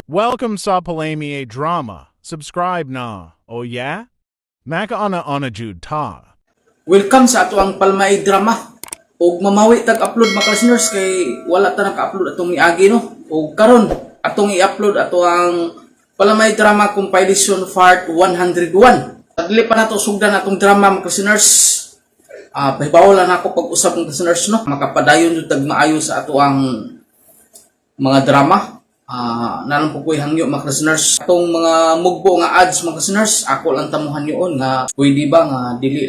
Welcome sa Palami Drama. Subscribe na. Oh yeah? Makauna-una jud ta. Welcome sa ato ang Palmay Drama. Og mamawi tag upload, mga listeners, kay wala ta naka-upload atong miagi, no. Og karon atong i-upload ato ang Palmay Drama Compilation Part 101. Dili pa nato sugdan atong drama, mga listeners. Pahibaw lang ako pag-usab, mga listeners, no. Makapadayon jud tag maayo sa ato ang mga drama. Nalang po ko'y hangyo, mga listeners. Atong mga mugbo nga ads, mga listeners, ako lang tamuhan yun nga pwede ba nga dili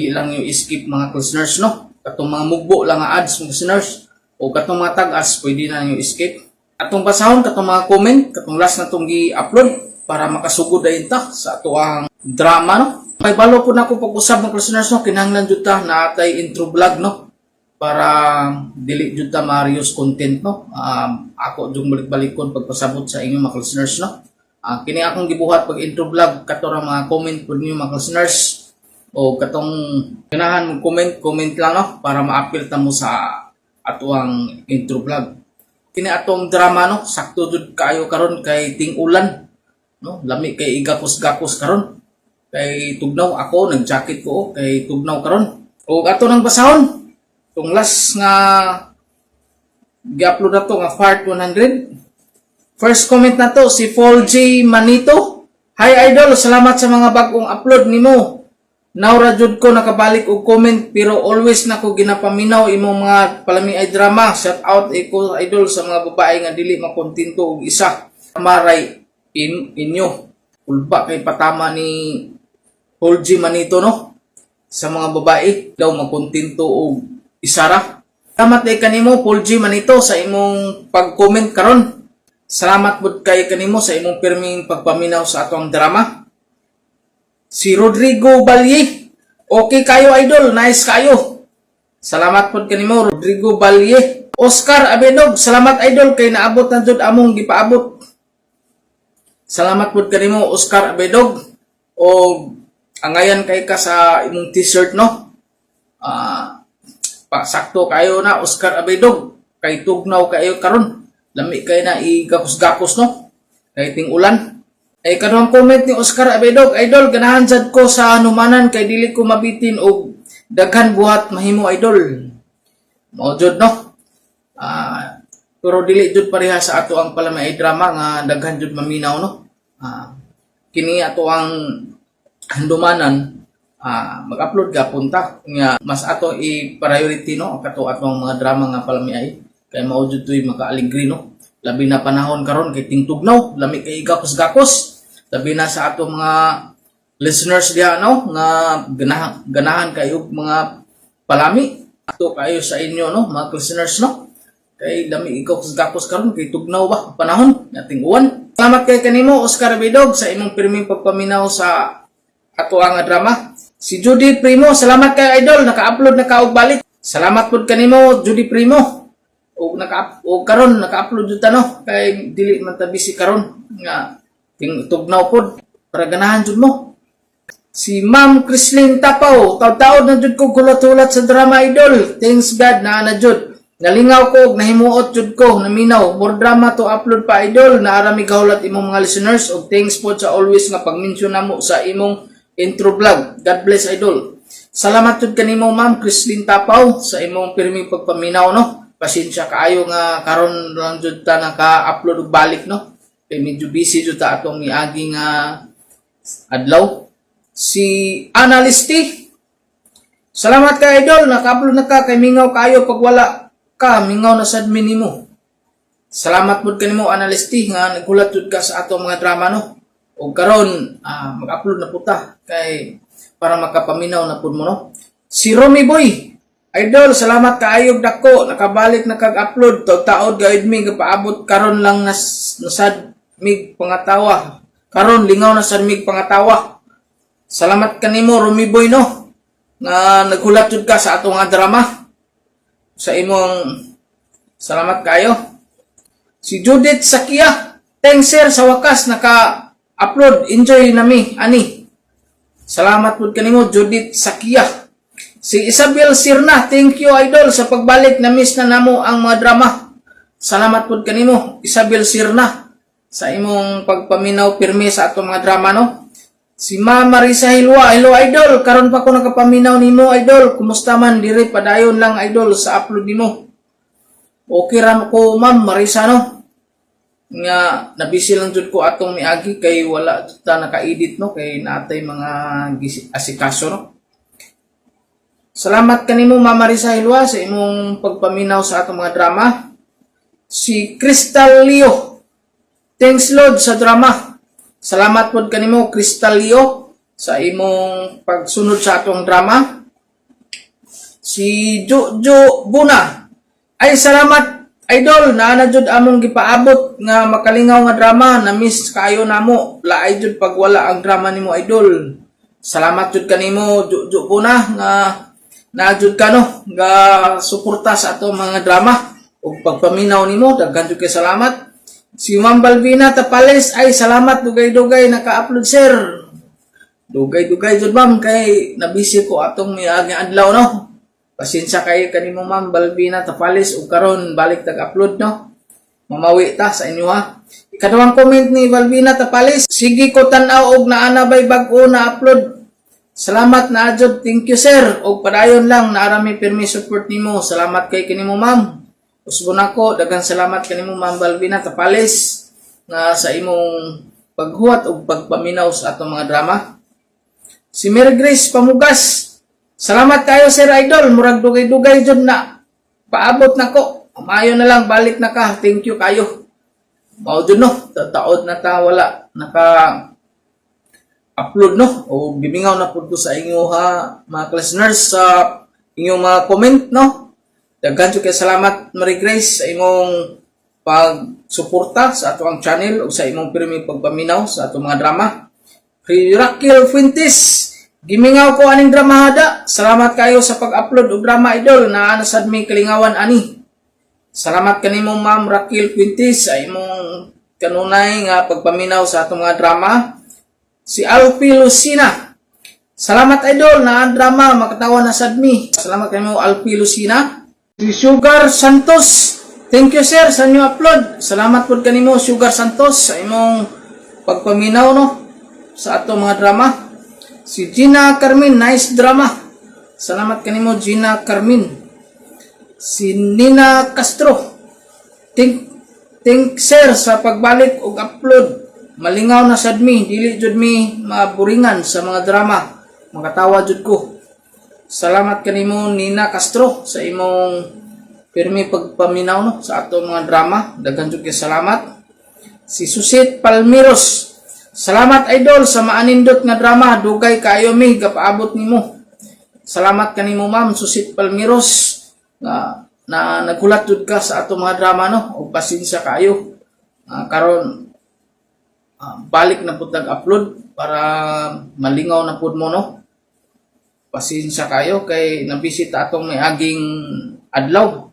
lang yung skip, mga listeners, no. Katong mga mugbo lang nga ads, mga listeners, o katong mga tag-as, pwede na yung skip. Atong basahon katong mga comment katong last na tong gi-upload para makasugod dayon ta sa ato ang drama, no. Kay balo po na ako pag-usab, mga listeners, no, kinahanglan jud ta na atay intro vlog, no, para dili jud ta marius content, no. Ako jud balik-balikon pagpasabot sa inyo, mga listeners, no. Kini akong gibuhat pag intro vlog kato ra mga comment pud ninyo, mga listeners, o katong ganahan mo comment, comment lang, no, para maapil ta mo sa atuang intro vlog. Kini atong drama, no, sakto jud kaayo karon kay ting-ulan, no. Lami kay igakos-gakos karon kay tugnaw. Ako nag-jacket ko, oh, kay tugnaw karon. O ato nang basahon itong last nga gi-upload na to nga part 100. First comment na to si Paul J. Manito. "Hi idol, salamat sa mga bagong upload nimo. Now ra jud ko nakabalik og comment, pero always na ko ginapaminaw imong mga palami ay drama. Shout out iko idol sa mga babae nga dili makontento og isa. Maray in inyo." Kulba kay patama ni Paul G. Manito, no, sa mga babae daw makontento og isara. Salamat kay kanimo, Paul G. Manito, sa imong pag-comment karon. Salamat pud kay kanimo sa imong pirming pagpaminaw sa atong drama. Si Rodrigo Balye. "Okay kayo idol, nice kayo." Salamat pud kanimo, Rodrigo Balye. Oscar Abedog, "Salamat idol kay naabot na jud among gipaabot." Salamat pud kanimo, Oscar Abedog. O angayan kay ka sa imong T-shirt, no. Pa sakto kayo na, Oscar Abedog, kay tugnaw kayo karon. Lami kay na igakos-gakos, no, kay ting ulan. Ay kaduhang comment ni Oscar Abedog, "Idol, ganahan sad ko sa hanumanan kay dili ko mabitin og daghan buhat mahimo, idol." Mao jud, no. Pero dili jud pareha sa ato ang palamay drama nga daghan jud maminaw, no. Kini ato ang handumanan, mag-upload ka punta nga mas ato i-priority, no, kato atong mga drama nga palami kay mao jud to'y makaaligri, no, labi na panahon karon kay tingtugnaw, lami kay gakos-gakos, labi na sa ato mga listeners diha, no, nga ganahan, ganahan kayo og mga palami ato kayo sa inyo, no, mga listeners, no, kay lami ikaw gakos karon kay tugnaw ba panahon nating uwan. Salamat kay kanimo, Oscar Bidog, sa imong pirming pagpaminaw sa ato ang drama. Si Judy Primo, "Salamat kay idol, naka-upload na ka og balik." Salamat pud kanimo, Judy Primo. Og naka og karon naka-upload jud ta, no, kay dili man ta busy karon nga ting tugnaw pod para ganahan jud mo. Si Ma'am Chrislyn Tapaw, "Taud-taod na jud ko gulat-hulat sa drama, idol. Thanks God na na jud. Nalingaw ko og nahimuot jud ko naminaw. More drama to upload pa, idol. Naara mi gahulat imong mga listeners og thanks pod sa always nga pag-mention namo sa imong intro vlog. God bless, idol." Salamat jud kanimo, Ma'am Chrislyn Tapaw, sa imong pirming pagpaminaw, no. Pasensya kaayo nga karon lang jud ta naka-upload og balik, no. Kay medyo busy jud ta atong miagi nga adlaw. Si Analisti, "Salamat kay idol, naka-upload na ka kay mingaw kayo pag wala ka, mingaw na sad minimo." Salamat pud kanimo, Analisti, nga naghulat jud ka sa atong mga drama, no. Og karon mag-upload na pud ta kay para makapaminaw na pud mo, no. Si Romy Boy, "Idol, salamat kaayog dako, nakabalik na kag upload. Taud-taod gayud mi paabot, karon lang nas nasad mig pangatawa. Karon lingaw na sad mig pangatawa." Salamat kanimo, Romy Boy, no, nga naghulat jud ka sa atong nga drama. Sa imong salamat kayo. Si Judith Sakia, "Thanks sir, sa wakas naka upload, enjoy nami ani." Salamat pud kanimo, Judith Sakia. Si Isabel Sirna, "Thank you idol sa pagbalik, na miss na namo ang mga drama." Salamat pud kanimo, Isabel Sirna. Sa imong pagpaminaw pirmi sa atong mga drama, no? Si Ma'am Marisa Hilwa, "Hello idol, karon pa ko nakapaminaw nimo, idol. Kumusta man dire? Padayon lang, idol, sa upload nimo." Okay ra ko, Ma'am Marisa, no. Nga nabisi lang jud ko atong miagi kay wala jud ta naka-edit, no, kay natay mga asikaso, no. Salamat kanimo, Ma'am Marisa Hilwa, sa imong pagpaminaw sa atong mga drama. Si Crystal Leo, "Thanks Lord sa drama." Salamat pod kanimo, Crystal Leo, sa imong pagsunod sa atong drama. Si Jojo Buna. "Ay, salamat idol, naa na jud among gipaabot nga makalingaw nga drama, na miss kayo namo. Laay jud pag wala ang drama nimo, idol." Salamat jud kanimo, Jojo Buna, nga naa jud ka, no, nga suporta sa atong mga drama ug pagpaminaw nimo. Daghan jud kay salamat. Si Ma'am Balbina Tapales, "Ay, salamat, dugay-dugay naka-upload, sir." Dugay-dugay jud, ma'am, kay nabisi ko atong miaging adlaw, no. Pasensya kay kanimo, Ma'am Balbina Tapales, ug karon balik tag-upload, no. Mamawi ta sa inyo ha. Ikaduhang comment ni Balbina Tapales, "Sige ko tan-aw og naa na bay bag-o na upload. Salamat na jud, thank you sir. Og padayon lang, naa ra mi pirmi support nimo." Salamat kay kanimo, ma'am. Usbon ako, daghang salamat kanimo, Ma'am Balbina Tapales, nga sa imong paghuwat ug pagpaminaw sa atong mga drama. Si Mary Grace Pamugas, "Salamat kayo sir idol, murag dugay-dugay jud na paabot nako. Maayo na lang balik na ka. Thank you kayo." Mao jud, no, taod na ta wala naka upload, no, o gimingaw na pud ko sa inyo ha, mga listeners, sa inyong mga comment, no. Daghan jud kay salamat, Mary Grace, sa imong pagsuporta sa ato ang channel ug sa imong pirmi pagpaminaw sa atong mga drama. Kay Raquel Fuentes, "Gimingaw ko aning drama hada. Salamat kayo sa pag-upload og drama, idol. Naa na sad mi kalingawan ani." Salamat kanimo, Ma'am Raquel Fuentes, sa imong kanunay nga pagpaminaw sa atong mga drama. Si Alfie Lucina, "Salamat idol na ang drama, makatawa na sad mi." Salamat kanimo, Alfie Lucina. Si Sugar Santos, "Thank you sir sa new upload." Salamat pud kanimo, Sugar Santos, sa imong pagpaminaw, no, sa atong mga drama. Si Gina Carmin, "Nice drama." Salamat kanimo, Gina Carmin. Si Nina Castro, "Thank sir sa pagbalik og upload. Malingaw na sad mi, dili jud mi maburingan sa mga drama. Makatawa jud ko." Salamat kanimo, Nina Castro, sa imong pirmi pagpaminaw, no, sa atong mga drama. Daghan jud kay salamat. Si Susit Palmiros, "Salamat idol sa maanindot nga drama, dugay kayo mi gapaabot nimo." Salamat kanimo, Ma'am Susit Palmiros, nga na naghulat jud ka sa atong mga drama, no, ug pasensya kayo. Karon balik na pud upload para malingaw na pud mo, no. Pasensya kayo kay nabisi ta atong miaging adlaw.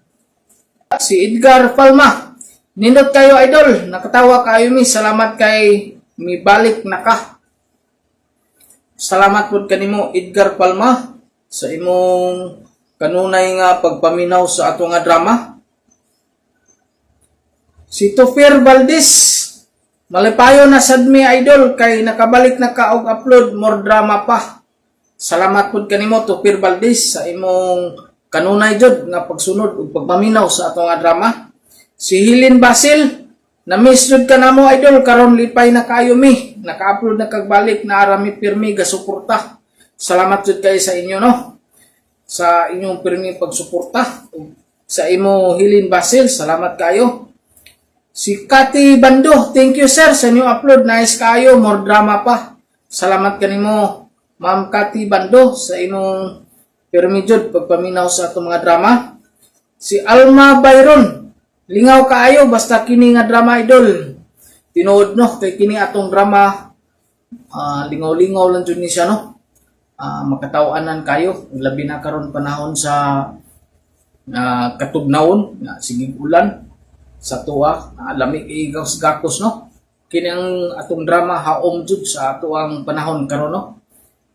Si Edgar Palma, "Nindot kayo idol, nakatawa kayo mi, salamat kay mibalik na ka." Salamat pud kanimo, Edgar Palma, sa imong kanunay nga pagpaminaw sa ato nga drama. Si Tofir Valdez, "Malipayo na sad mi idol kay nakabalik na ka og upload, more drama pa." Salamat pud kanimo, Tofir Valdez, sa imong kanunay jud nga pagsunod ug pagpaminaw sa ato nga drama. Si Hilin Basil, "Na-miss jud ka namo idol, karon lipay na kayo mi. Naka-upload na kag balik, naa ra mi pirmi gasuporta." Salamat jud kay sa inyo, no, sa inyong pirmi pagsuporta. Ug sa imo, Hilin Basil, salamat kayo. Si Kati Bando, "Thank you sir sa new upload. Nice kayo, more drama pa." Salamat kanimo, Ma'am Kati Bando, sa imong pirmi jud pagpaminaw sa atong mga drama. Si Alma Byron, "Lingaw kaayo basta kini nga drama, idol." Tinuod, no, kay kini atong drama lingaw-lingaw lang jud ni siya, no. Makatawanan kayo labi na karon panahon sa katugnawon nga sige ulan sa tuwa, lami igos gakos, no. Kini ang atong drama haom jud sa atuang panahon karon, no,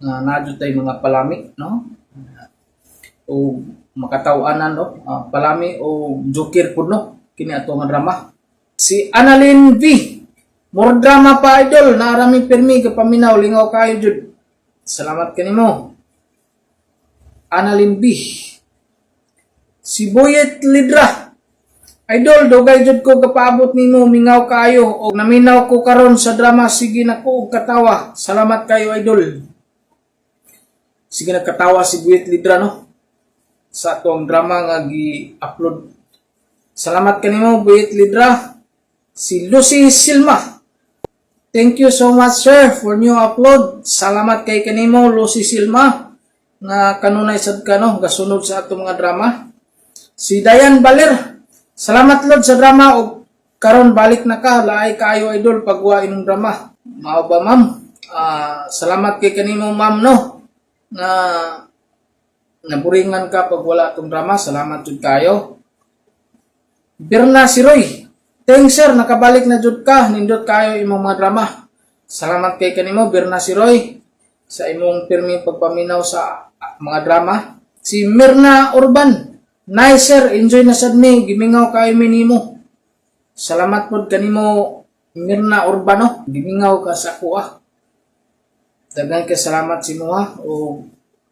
nga naa jud tay mga palami, no, o makatawanan, no, palami o joker pud, no, kini ato nga drama. Si Annalyn V. More drama pa, idol, naarami pirmi kapaminaw, lingaw kayo jud. Salamat kanimo. Analin B. Si Boyet Lidra. Idol, dugay jud ko kapaabot nimo, mingaw kayo og naminaw ko karon sa drama, sige na ko og katawa. Salamat kayo, idol. Sige nagkatawa si Boyet Lidra, no, sa atong drama nga gi-upload. Salamat kanimo, Boyet Lidra. Si Lucy Silma. Thank you so much, sir, for new upload. Salamat kay kanimo, Lucy Silma, nga kanunay sad ka, no, gasunod sa atong mga drama. Si Dayan Baler. Salamat, Lord, sa drama og karon balik na ka, laay kaayo, idol, pagwa imong drama. Mao ba, ma'am? Ah, salamat kay kanimo, ma'am, no, nga naburingan ka pag wala atong drama. Salamat jud kayo. Birna Siroy. Thanks, sir, nakabalik na jud ka. Nindot kayo imong mga drama. Salamat kay kanimo, Birna Siroy, sa imong pirmi pagpaminaw sa mga drama. Si Mirna Urban. Nice, sir, enjoy na sad mi, gimingaw kayo mi nimo. Salamat pod kanimo, Mirna Urbano. Gimingaw ka sa kuha. Daghan kay salamat sa imo o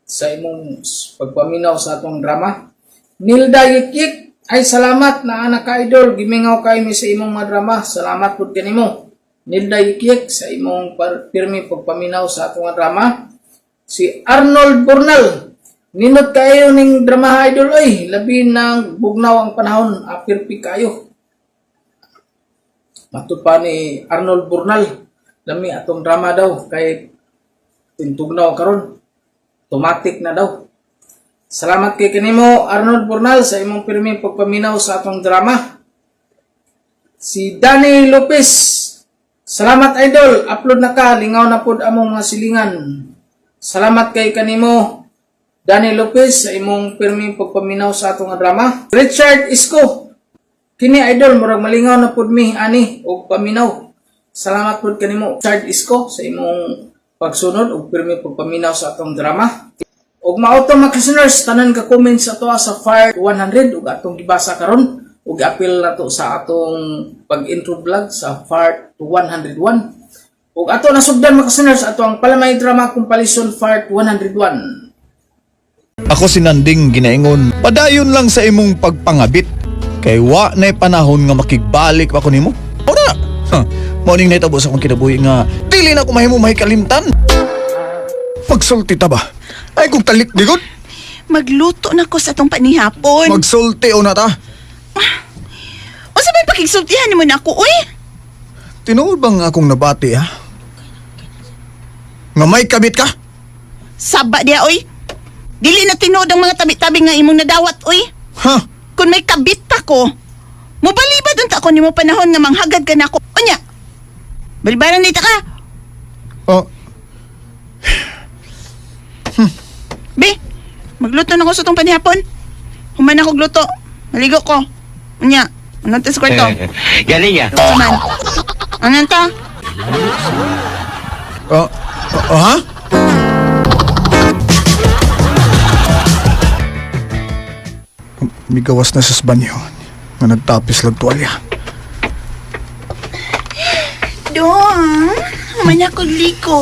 sa imong pagpaminaw sa atong drama. Nilda Yikyik, ay salamat na anak ka, idol, gimingaw kay mi sa imong mga drama. Salamat pud kanimo, Nilda Yikyik, sa imong pirmi pagpaminaw sa atong mga drama. Si Arnold Burnal, nindot kayo ning drama, idol, oy, labi nang bugnaw ang panahon, apirpi kayo. Matud pa ni Arnold Burnal, lami atong drama daw kay tintugnaw karon. Automatic na daw. Salamat kay kanimo, Arnold Burnal, sa imong pirmi pagpaminaw sa atong drama. Si Danny Lopez. Salamat, idol, upload na ka, lingaw na pod among mga silingan. Salamat kay kanimo, Danny Lopez, sa imong pirmi pagpaminaw sa atong drama. Richard Isko. Kini, idol, murag malingaw na pod mi ani og paminaw. Salamat pod kanimo, Richard Isko, sa imong pagsunod og pirmi pagpaminaw sa atong drama. Og mao to, mga listeners, tanan ka comments sa ato sa Fire 100 ug atong gibasa karon ug apil nato sa atong pag-intro vlog sa Fire 101. Ug ato nasugdan, mga listeners, ato ang Palamay Drama Compilation Part 101. Ako si Nanding ginaingon, padayon lang sa imong pagpangabit. Kay wa na'y panahon nga makigbalik pa ko nimo. Ora. Ha, mao ning nahitabo sa akong kinabuhi nga dili na ko mahimo mahikalimtan. Pagsulti ta ba? Ay kung talik digod, Magluto na ko sa atong panihapon. Magsulti una ta. Unsa may pakigsultihan nimo na ako, uy? Tinuod bang akong nabati, ha? Nga may kabit ka? Saba diya, uy. Dili na tinuod ang mga tabi-tabi nga imong nadawat, uy. Ha? Kung may kabit pa ko, mubalibad unta ko nimo panahon nga manghagad ka nako. Unya. Balibaran nita ka. Oh, Be, magluto na ko sa atong panihapon. Human ako gluto. Maligo ko. Unya, anong ta sa kwarto? Galing ah. Human. Anong ta? oh, oh, ha? Migawas na sa banyo nga nagtapis lang tuwalya. Dong, human ako liko.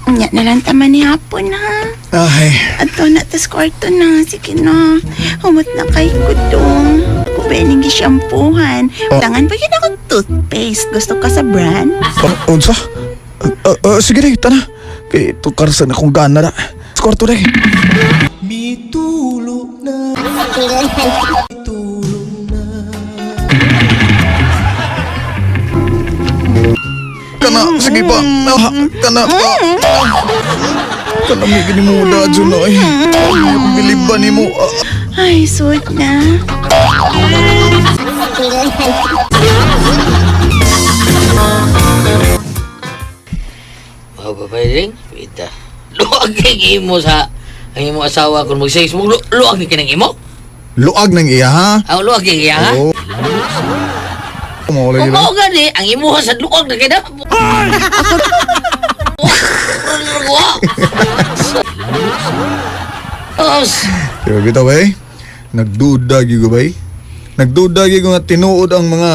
Unya na lang taman ni hapon, ha? Ay, Ato na tas kwarto na. Sige na. Humot na kay kudong. Ako ba yung gishampuhan? Oh. Tangan pa yun ako toothpaste. Gusto ka sa brand? Oh, unsa? Sige na, tana. Kay tukar sa akong gana na. Sa kwarto na. Kana, sige pa. Ah, kana pa. Kana may ginimuda dyan na eh. Biliban ni mo. Ah, Ay, sweet na. Wow, babae rin. Wita. Luag kay imo sa ang imo asawa kung mag-sex mo. Luag ni kinang imo? Luag ng iya ha? Ang luag kay iya ha? Oo. Mo Kung lagi mao gani, ang imo sa luag na kay na. Os. Pero bitaw eh, nagduda gyud ko bay. Nagduda gyud ko nga tinuod ang mga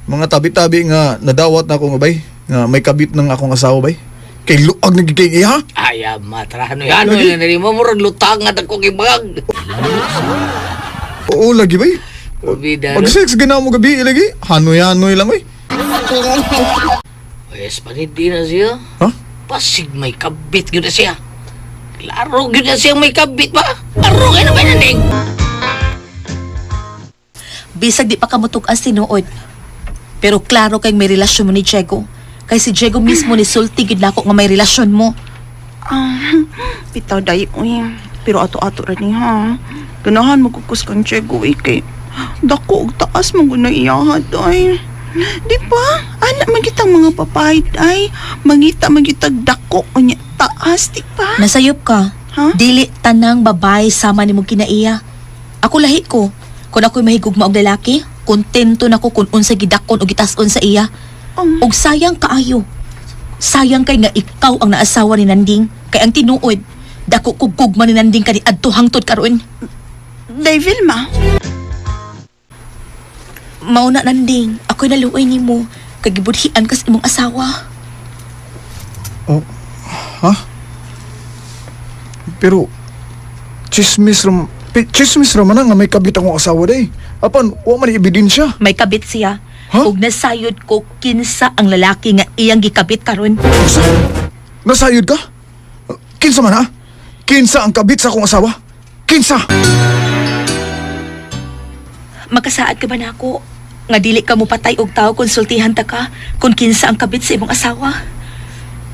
Mga tabi-tabi nga nadawat na ako nga bay, nga may kabit ng akong asawa bay. Kay luag na gid kay iha. Ay, matra ano ano yan rin mo murag lutang nga dagko kay bag. Oo lagi bay. Bida. Pag sex gina mo gabi lagi, hanoy-hanoy lang oy. Yes, panidi na siya. Ha? Pasig may kabit gyud na siya. Klaro gyud na siya may kabit ba? Klaro kay na ba nanding? Bisag di pa kamutug-an tinuod. Pero klaro kay may relasyon mo ni Diego. Kay si Diego mismo ni sulti gid nako nga may relasyon mo. Ah, bitaw day uy. Pero ato-ato ra ni ha. Ganahan mo kukus kang Diego eh, kay dako og taas mo gud na iyaha day. Di ba? Ana man kitang mga babae day. Mangita man kitag dako unya taas, di ba? Nasayop ka. Ha? Dili tanang babae sama nimo kinaiya. Ako lahi ko. Kung ako'y mahigugma og lalaki, kontento na ko kung unsa gidakon o gitas-on sa iya. Um, Og sayang kaayo. Sayang kay nga ikaw ang naasawa ni Nanding. Kay ang tinuod, dako kog gugma ni Nanding kani adto hangtod karon. Day Vilma. Mauna Nanding, ako'y naluoy nimo kay gibudhian kas imong asawa. Oh, ha? Pero chismis ra man na nga may kabit akong asawa day. Apan wa man ebidensya. May kabit siya. Huh? Ug nasayod ko kinsa ang lalaki nga iyang gikabit karon. Unsa? Nasayod ka? Kinsa man ha? Kinsa ang kabit sa akong asawa? Kinsa? Magkasaad ka ba nako? Nga dili ka mo patay og tao konsultihan ta ka kung kinsa ang kabit sa imong asawa.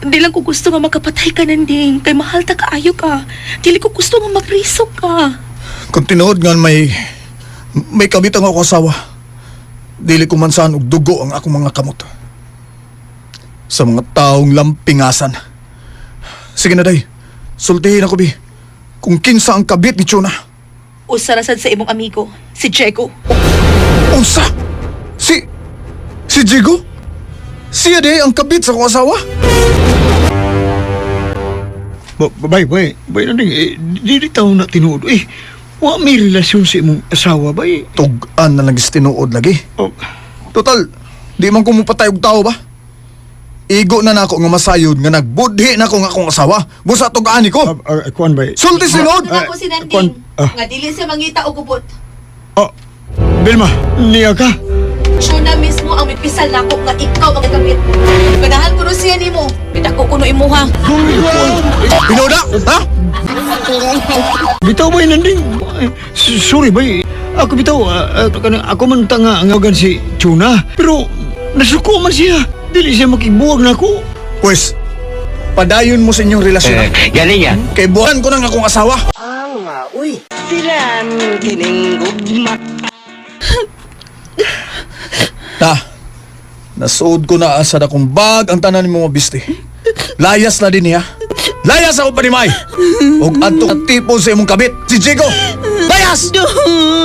Di lang ko gusto nga makapatay ka Nanding kay mahal ta kaayo ka. Dili ko gusto nga mapriso ka. Kung tinuod nga may kabit ang akong asawa, dili ko mansahan og dugo ang akong mga kamot. Sa mga taong lampingasan. Sige na day, sultihin ako bi. Kung kinsa ang kabit ni Chuna. Usa ra sad sa imong amigo, si Diego. Unsa? Si Jigo? Siya day ang kabit sa akong asawa? Bay, bay, bay, nanding, eh, di taon na tinuod. Eh, wa may relasyon sa imong asawa, bay. Tugan na lang is tinuod lagi. Oh, Total, di man ko mupatay og tao ba? Igo na nako nga masayod nga nagbudhi na ko nga akong asawa. Busa tug-ani ko. Kuan, bay. Sulti sinod! Ah, kuan, ah. nga dili siya mangita og gubot. Oh, Vilma, niya ka. Siya mismo ang mipisal nako nga ikaw ang kabit. Ganahan ko siya nimo. Pitako kuno imuha. Pinuda! Ha? Bitaw, bay, nanding. Eh, sorry, bay. Ako bitaw, ako man tanga ang agan si Chuna. Pero, nasuko man siya. Dili siya makibuwag na ako. Pwes, padayon mo sa inyong relasyon. Eh, Gani niya. Kay buhan ko ng akong asawa. Ta, nasuod ko na asa na kong bag ang tanan nimo mabiste. Layas na din niya. Layas ako panimay! Og adto ka tipo sa imong kabit, si Jigo! Layas! Dong,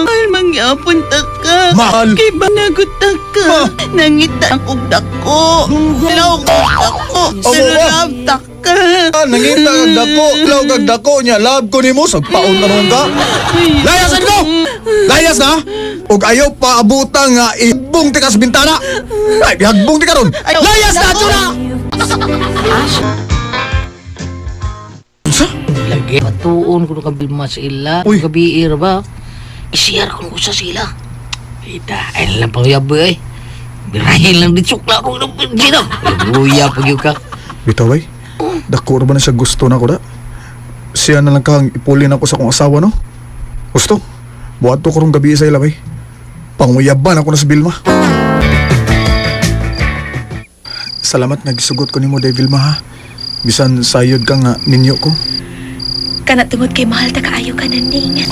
mahal mangyapon ta ka. Mahal. Kay banagot ta ka. Ma. Nangita akong dako. Law kong dako. Amo Pero ba? love ta ka. Ah, nangita kag dako, law kag dako niya, love ko nimo sagpaon na naman ka. Layasan ko! Layas na! Og ayaw pa abutan nga ibong ti ka sa bintana. Ay, ihagbong ti karon. Layas na chuna! Unsa? Lagi patuon ko ka Vilma sa ila. Uy. Gabi ra ba? I-share ko sa sila. Ita, ay lang pangyabo eh. Birahin lang di sukla ko ng sino. Buya pag yun ka. Bitaw ay. Dako ra ba na siya gusto na ko da? Siya na lang kang ipulin ako sa akong asawa no? Gusto? Buhat to karong gabi sa ila bay. Panguyaban ako na sa Vilma. Salamat nga gisugot ko nimo day Vilma ha. Bisan sayod ka nga ninyo ko. Kana tungod kay mahal ta kaayo ka Nanding.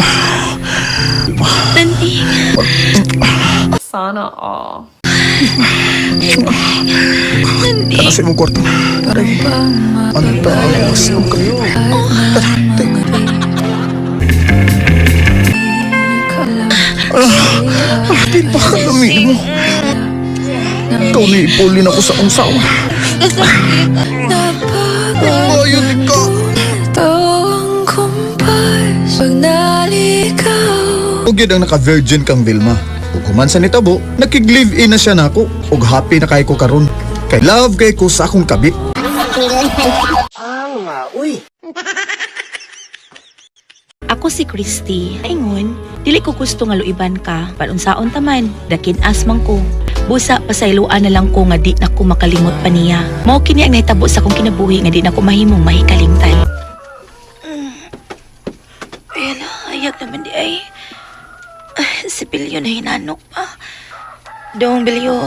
Nanding. Sana all. Tara sa imong kwarto. Taray. Anta ang sa imong gabi. Tara, tay. Ah, di ba kalami mo? Ikaw ni ipulin ako sa akong sawa. Bayot ka. Ug yun ang naka-virgin kang Vilma. Ug human sa nitabo, nakig-live-in na siya nako. Ug happy na kay ko karon. Kay love kay ko sa akong kabit. Ako si Christy. Ingon, dili ko gusto nga luiban ka, panunsaon ta man, dakin asmang ko. Busa pasayloan na lang ko nga di na ko makalimot pa niya. Mao kini ang nahitabo sa akong kinabuhi nga di na ko mahimong mahikalimtan. Ayan, ayag naman di ay. Ah, si Bilyo na hinanok pa. Dong, Bilyo.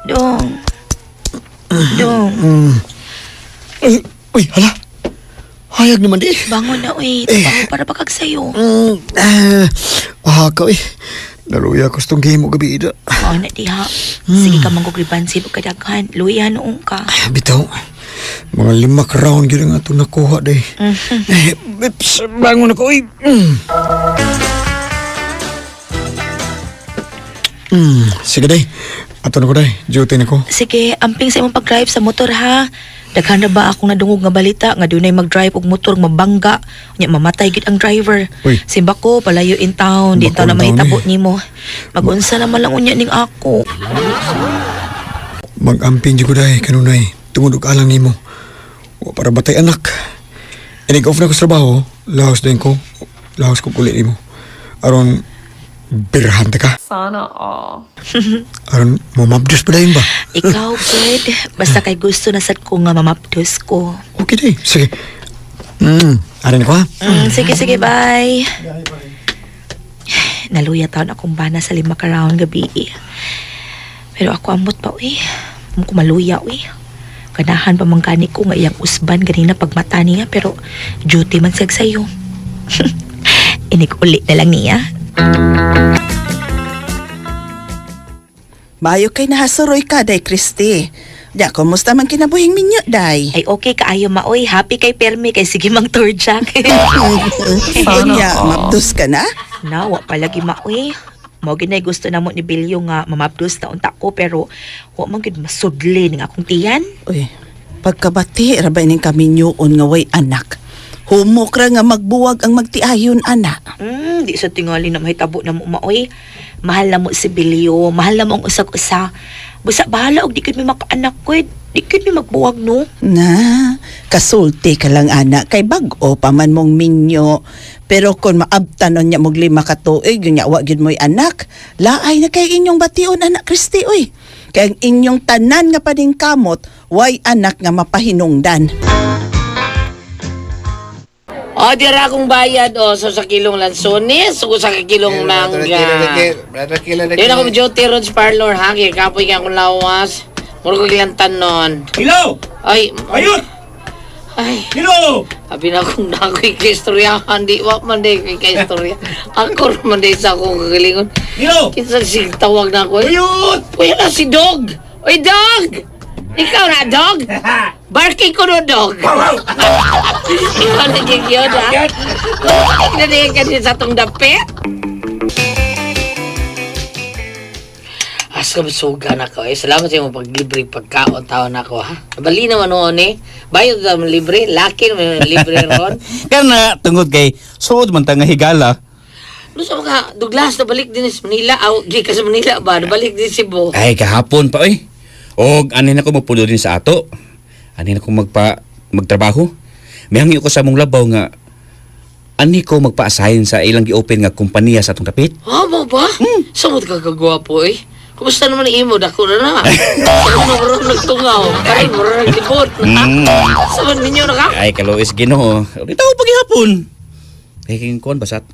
Dong. Dong. Ay, uy, hala. Hayag naman di. Bangon na, uy. Bangon para bakag sayo. Ka, eh. Naluya ko sa itong game mo gabi, ida. Mao na diha. Sige ka manggugribansin og kadaghan. Luya noong ka. Bitaw, mga 5 ka round gid ang atong nakuha, day. Eh, ips, bangon ako, uy. Sige, day. Ato na ko, day. Duty na ko. Sige, amping sa imong pag-drive sa motor ha. Daghan na ba akong nadungog nga balita nga dunay mag-drive og motor mabangga, unya mamatay gid ang driver. Uy. Simba ko palayo in town, di Bako taon na in town, mahitabo eh. nimo. Magunsa naman lang unya ning ako. Mag-amping jud ko, day, kanunay. Tungod og alang nimo. Wa para batay anak. Inig off na ko sa trabaho, lahos din ko. Lahos ko uli nimo. Aron birhan ta ka. Sana all. Aron mamabdos pa dayon ba? Ikaw gud, basta kay gusto na sad ko nga mamapdos ko. Okay day. Sige. Aron ko ha. Sige, sige, bye. Naluya taon akong bana sa 5 ka round gabi. Pero ako amot pa, uy. Mo ko maluya, uy. Ganahan pa man gani ko nga iyang usban ganina pagmata niya, pero duty man siyag sayo. Inig uli na lang niya. Mayo kay nahasuroy ka, day, Christy. Di, kumusta man kinabuhing minyo, day? Ay okay kaayo maoy. Happy kay Permi kay sige mang turjak. Unya, all. mabdos ka na? Na, wa palagi maoy. Mao ginay gusto namo ni Bilyo nga mamabdos na unta ko pero wa man gid masudli ning akong tiyan. Uy, pagkabati, rabay ning kaminyoon nga way anak. Humok ra nga magbuwag ang magtiayon, anak. Di sa tingali na mahitabo na mo maoy. Mahal na mo si Bilyo, mahal na mo ang usag-usa. Busa bahala og di gud mi makaanak ko, eh. Di gud mi magbuwag no. Na, kasulti ka lang anak kay bag-o pa man mong minyo. Pero kung maabtanon niya mog 5 ka tuig, yun niya wa gyud mo'y anak. Laay na kay inyong bation anak Kristi oy. Kay ang inyong tanan nga paningkamot, way anak nga mapahinungdan. O, dira akong bayad, o. So, sa kilong lansones, o sa kilong mangga. Yun ako duty roads parlor, ha? Kaya kapoy ka akong lawas. Muro ko gilantan nun. Hello! Ay, Ayun! ay. Hello! Sabi na kung na ako'y kaistoryahan, di wa man di kay kaistorya. Ako man di sa akong kagalingon. Hello! Kinsa sig tawag na ako. Eh. Ayun! Uy, na si dog! Uy, dog! Ikaw na, dog? Barking ko no, dog. Ikaw na yun, ha? Kinanigay ka din sa itong dapit. As ka masuga na ko. Eh, salamat sa imong paglibre pagkaon taon ako, ha? Bali naman noon, eh. Bayad naman libre. Laki naman libre ron. Kana tungod kay suod man ta nga higala. No sa mga Douglas, nabalik din sa Manila. Aw, di ka sa Manila ba? Nabalik din sa Cebu. Ay kahapon pa oy. Og anin ako mopulo din sa ato. Anin ako magtrabaho. Mihangyo ko sa mong labaw nga ani ko magpa-assign sa ilang gi-open nga kompanya sa atong dapit. Ha, mo ba? Samot ka kagwapo eh. Kumusta naman ang imo? Dako na na. Ano na murang nagtungaw? Ay, murang naglibot. Saman ninyo na ka? Ay kaluis Ginoo. Dito ako paghihapon. Eh king kuan ba sa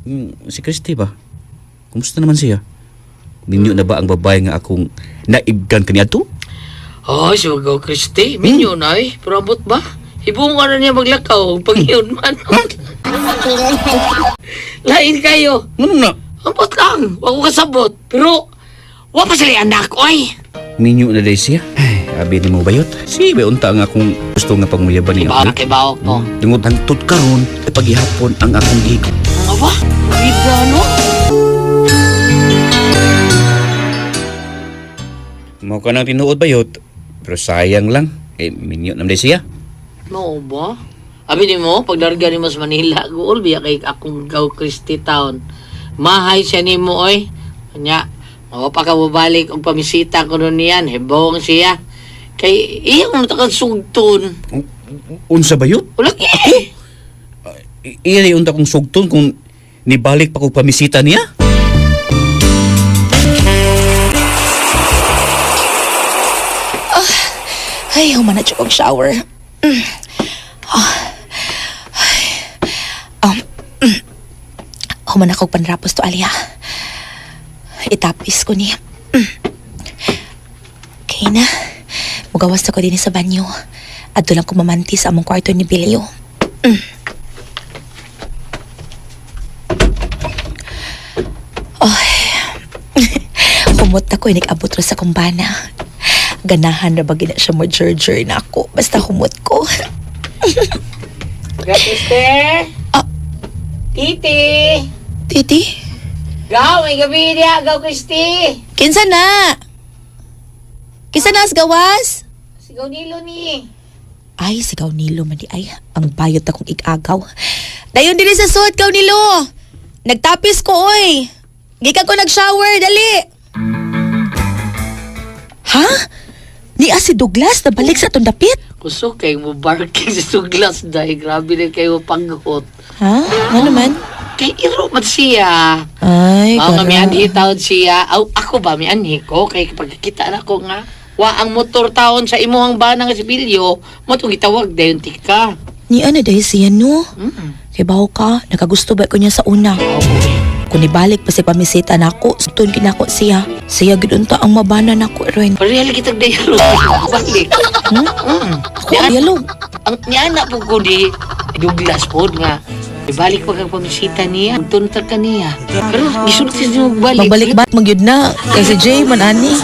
si Christy ba? Kumusta naman siya? Minyo na ba ang babae nga akong naibgan kaniadto? Ay, si Wagaw Christy. Minyo na eh. Pero abot ba? Hibong ka na niya maglakaw. Pag-iyon man. Lain kayo. Ano na? Ambot lang. Wa ko kasabot. Pero, wa pa sila anak, oy. Minyo na day siya. Ay, abi ni mo bayot. Si ba unta nga akong gusto nga pagmuyaban niya. Ibawak kay bawak ko. Tungod hangtod karon, ay paghihapon ang akong gigo. Aba, bida no? Mo ka nang tinuod bayot. Pero sayang lang. Eh, minyo na day siya. No ba? Abi ni mo, pagdarga ni mo sa Manila, guol biya kay akong gaw Christy Town. Mahay siya ni mo, oy. Nya, O, pagkababalik og pamisita ko nun niyan, hibong siya. Kay iyang natakang sugton. Unsa ba yun? Wala eh. Iya na unta kong sugton kung nibalik pa ko pamisita niya. Ay, human na jud kog shower. Ah. Ay. Human ako panrapos to alya. Itapis ko niya. Okay na. Mugawas na ko din sa banyo. Adto lang ko mamanti sa among kwarto ni Bilio. Ay. Humot ako, inigabot ro sa kumbana. Ganahan na ba gina siya mo jur na ako. Basta humot ko. Gatiste! Ah. Titi! Titi, Gaw, may gabi niya. Gaw, Kristi! kinsa na? Kinsa na as gawas? Sigaw nilo ni. Ay, sigaw nilo man di ay. Ang bayot akong igagaw. Dayon dili sa suot, gaw nilo. Nagtapis ko, oy. Gikan ko nag-shower, dali. Ha? Ni si Douglas nabalik sa atong dapit? Kusog kay mo barking sa Douglas dahil grabe na kayo panghot. Ha? Ano man? Kay iro man siya. Ay, Mao nga mianhi taon siya. Aw, ako ba mianhi ko kay pagkita na ko nga wa ang motor taon sa imuhang bana nga sibilyo mo tong gitawag dayon tika. Ni ano dahil siya, no? Kay baho ka, nakagusto ba ko niya sa una? Kung ibalik pa si pamisita nako, sutun kinako siya. Siya gid unta ang mabana nako ron. Pareha kitag dayon balik. Hmm? Ako ang yellow. Ang niana po ko di Douglas pod nga ibalik pa kang pamisita niya. Tuntar ka niya. Pero gisulti siya magbalik. Magbalik ba magyud na kay si Jay man ani.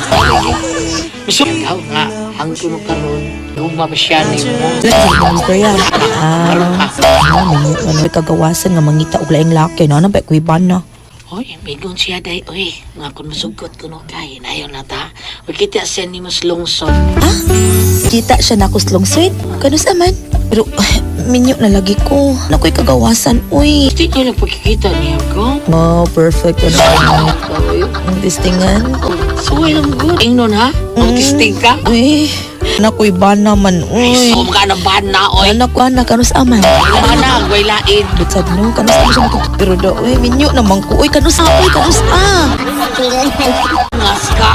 Ikaw nga ang kuno karon gugma pa siya nimo. Kaya ah, ano ano kagawasan nga mangita og laing laki na na ba kuy na. Hoy, migon siya day, oy. Nga kun masugkot kuno kay, nayon na ta. Uy, kita siya ni mas lungsod. Ah, kita siya na kuslong sweet. Kano sa man? Pero minyo na lagi ko. Nakoy kagawasan uy. Gusto niya lang pagkikita niya ko. Oh, perfect. Ano ang testingan? Suway lang good. Ingnon ha? Ang testing ka? Uy, nakoy bana man uy. So, mga na bana, oy. Anak ko anak kanus aman. Bana, way lain. Bitsad no, kanus aman siya makak- Pero daw, uy, minyo naman ko. Uy, kanus ah, uy, kanus ah. Ngas ka.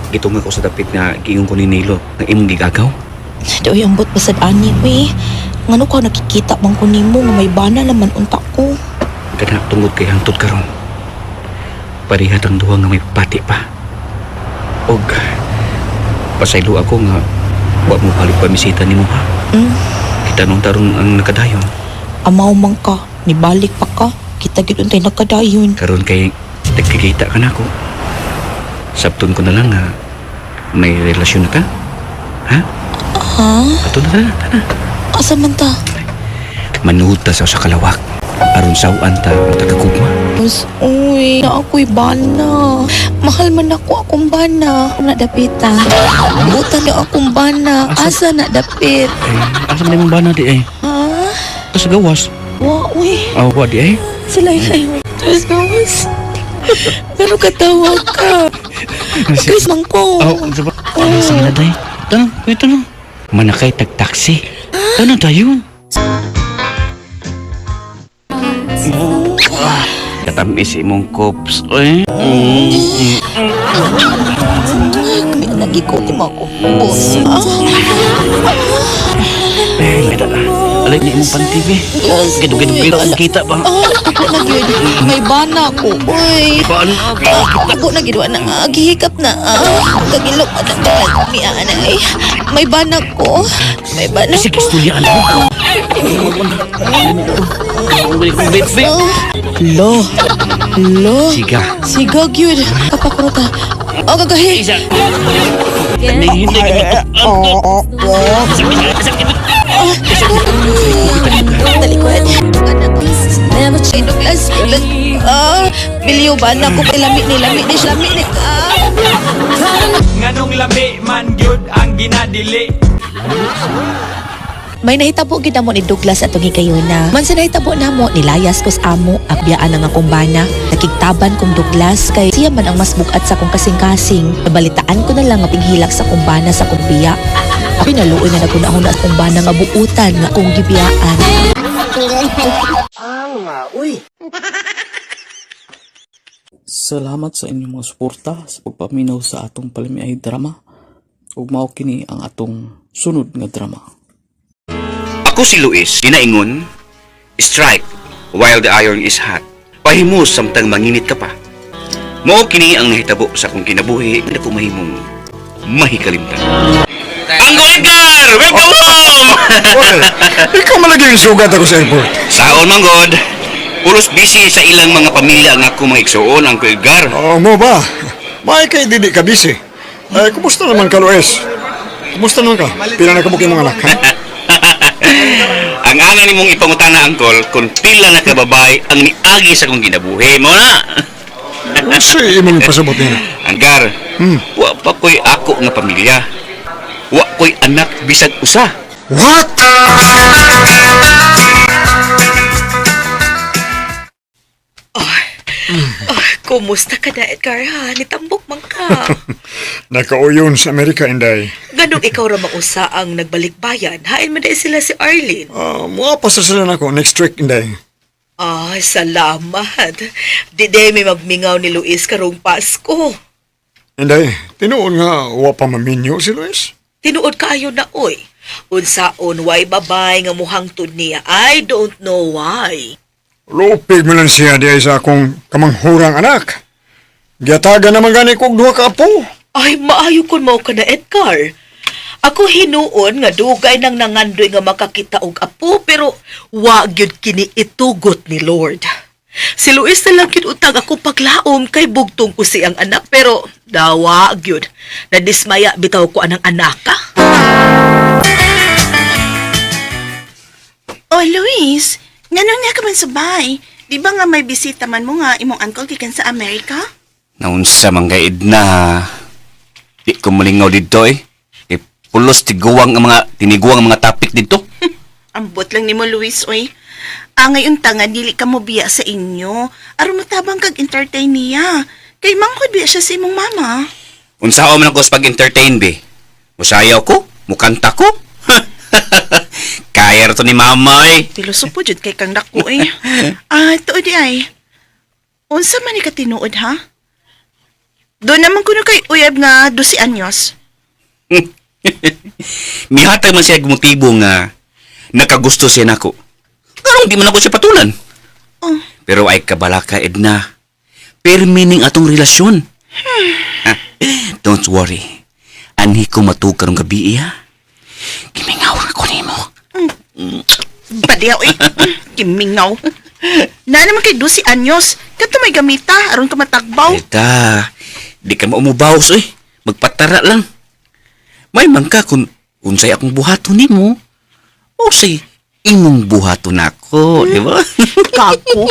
Gitunga ko sa dapit nga giingon ko ni Nilo nga imong gigagaw. Daw, ambot pasad ani, uy. Ngano ko nakikita man ko nimo nga may bana naman unta ko. Kana tungod kay hangtod karon. Pareha tang duha nga may pati pa. Og pasaylo ako nga wa mo balik pamisita nimo ha. Kita nung tarong ang nakadayon. Amaw man ka, nibalik pa ka. Kita gid untay nakadayon. Karon kay nagkikita ka nako. Sabton ko na lang nga may relasyon na ka. Ha? Ha? Ato na tana, tana. Asa man ta? Manuod ta sa usa ka lawak. Aron sawan ta ang tagagugma. Mas, uy, na ako'y bana. Mahal man ako akong bana. Na dapita. Butan na akong bana. Asa na dapit? Eh, asa man imong bana di eh? Ha? Ta sa gawas. Wa, uy. Aw, wa di eh. Sila ay Diyos gawas. Pero katawa ka. Chris Mangko. Aw, unsa ba? Ay, sige na day. Tana, kuya tana. Manakay tag taxi. Tana tayo. Katamis imong cups, eh. Kami na nagikuti mo ako. Boss. Ah, Eh, may dala. Alay ni imong panty, be. Gidug-gidug ang kita ba? Ah, ako na gyud. May bana ko. Uy. Paano? Ako na gyud na. Ah, gihikap na. Ah, kagilok na mi anay. May bana ko. May bana Sige, ko. istorya ano. Lo. Lo. Siga. Siga gyud. Kapakurota. Oh, gagahi. Hindi ka Talikod. Ay, Douglas. Douglas. Ah, biliw ba na ko kay lami ni lami ni lami ni. Ah. Nganong lami man gyud ang ginadili. May nahitabo gid namo ni Douglas atong higayuna. Man sa nahitabo namo nilayas ko sa amo akbiyaan ang akong bana. Nakigtaban kong Douglas kay siya man ang mas bukat sa akong kasing-kasing. Nabalitaan ko na lang ang pinghilak sa akong bana sa akong biya. Ako naluoy na nagunahon na akong bana nga buutan nga akong gibiyaan. Salamat sa inyong mga suporta sa pagpaminaw sa atong palamiay drama. Ug mao kini ang atong sunod nga drama. Ako si Luis, ginaingon, strike while the iron is hot. Pahimus samtang manginit ka pa. Mao kini ang nahitabo sa akong kinabuhi nga ko mahimong mahikalimtan. Uncle Edgar! Welcome home! Ikaw malagi ang sugat ako sa airport. Saon man god. Pulos busy sa ilang mga pamilya ang ako mga igsuon, Uncle Edgar. Oo mo ba? May kay dili ka busy. Eh, kumusta naman ka, Luis? Kumusta naman ka? Pila na kabuk yung mga anak, ha? Ang ana nimong ipangutana, Uncle, kung pila na kababay ang niagi sa akong kinabuhi mo na. Kasi imong pasabot niya. Anggar, wa pa ko'y ako nga pamilya. Wa ko'y anak bisag usa. What? Kumusta ka na, Edgar, ha? Nitambok man ka. Nakauyon sa Amerika, Inday. Ganong ikaw ra mausa ang nagbalikbayan. Hain man dahil sila si Arlene. Mua pa sa sila nako next week, Inday. Ay, salamat. Di day may magmingaw ni Luis karong Pasko. Inday, tinuon nga wa pa maminyo si Luis. Tinuod kaayo na oy. Unsaon way babay nga muhangtod niya. I don't know why. Lupig mo lang siya di ay sa akong kamanghurang anak. Giatagan naman gani kog duha ka apo. Ay, maayo kun mao ka na, Edgar. Ako hinuon nga dugay nang nangandoy nga makakita og apo pero wa gyud kini itugot ni Lord. Si Luis na lang gyud utang ako paglaom kay bugtong ko siyang anak pero dawa gyud. Nadismaya bitaw ko anang anak ka. Oh, Luis, nganong niya ka man subay? Di ba nga may bisita man mo nga imong uncle gikan sa Amerika? Naunsa man kay Edna. Di ko malingaw dito eh. Eh, pulos tiguang ang mga tiniguang ang mga topic dito. Ambot lang nimo Luis, oy. Angay unta nga dili ka mo biya sa inyo. Aron motabang kag entertain niya. Kay manghod biya siya sa imong mama. Unsaon man ako sa pag-entertain be. Musayaw ko, mukanta ko. Kaya ra to ni mama eh. Pilosopo jud kay kang dako eh. Tuod di ay. Unsa man ni ka tinuod ha? Doon naman kuno kay uyab nga 12 anyos. Mihatag man siya og motibo nga nakagusto siya nako. Karong di man ako siya patulan. Oh. Pero ay kabalaka Edna. Permining atong relasyon. Don't worry. Anhi ko matug karong gabi iya. Gimingaw ra ko nimo. Badiyaw eh. Kimingaw. Na naman kay 12 anyos. Kadto may gamita aron ka matagbaw. Eta, di ka maumubaws eh. Magpatara lang. May mangka kung unsay akong buhaton nimo. O say imong buhaton nako, di ba? Gago.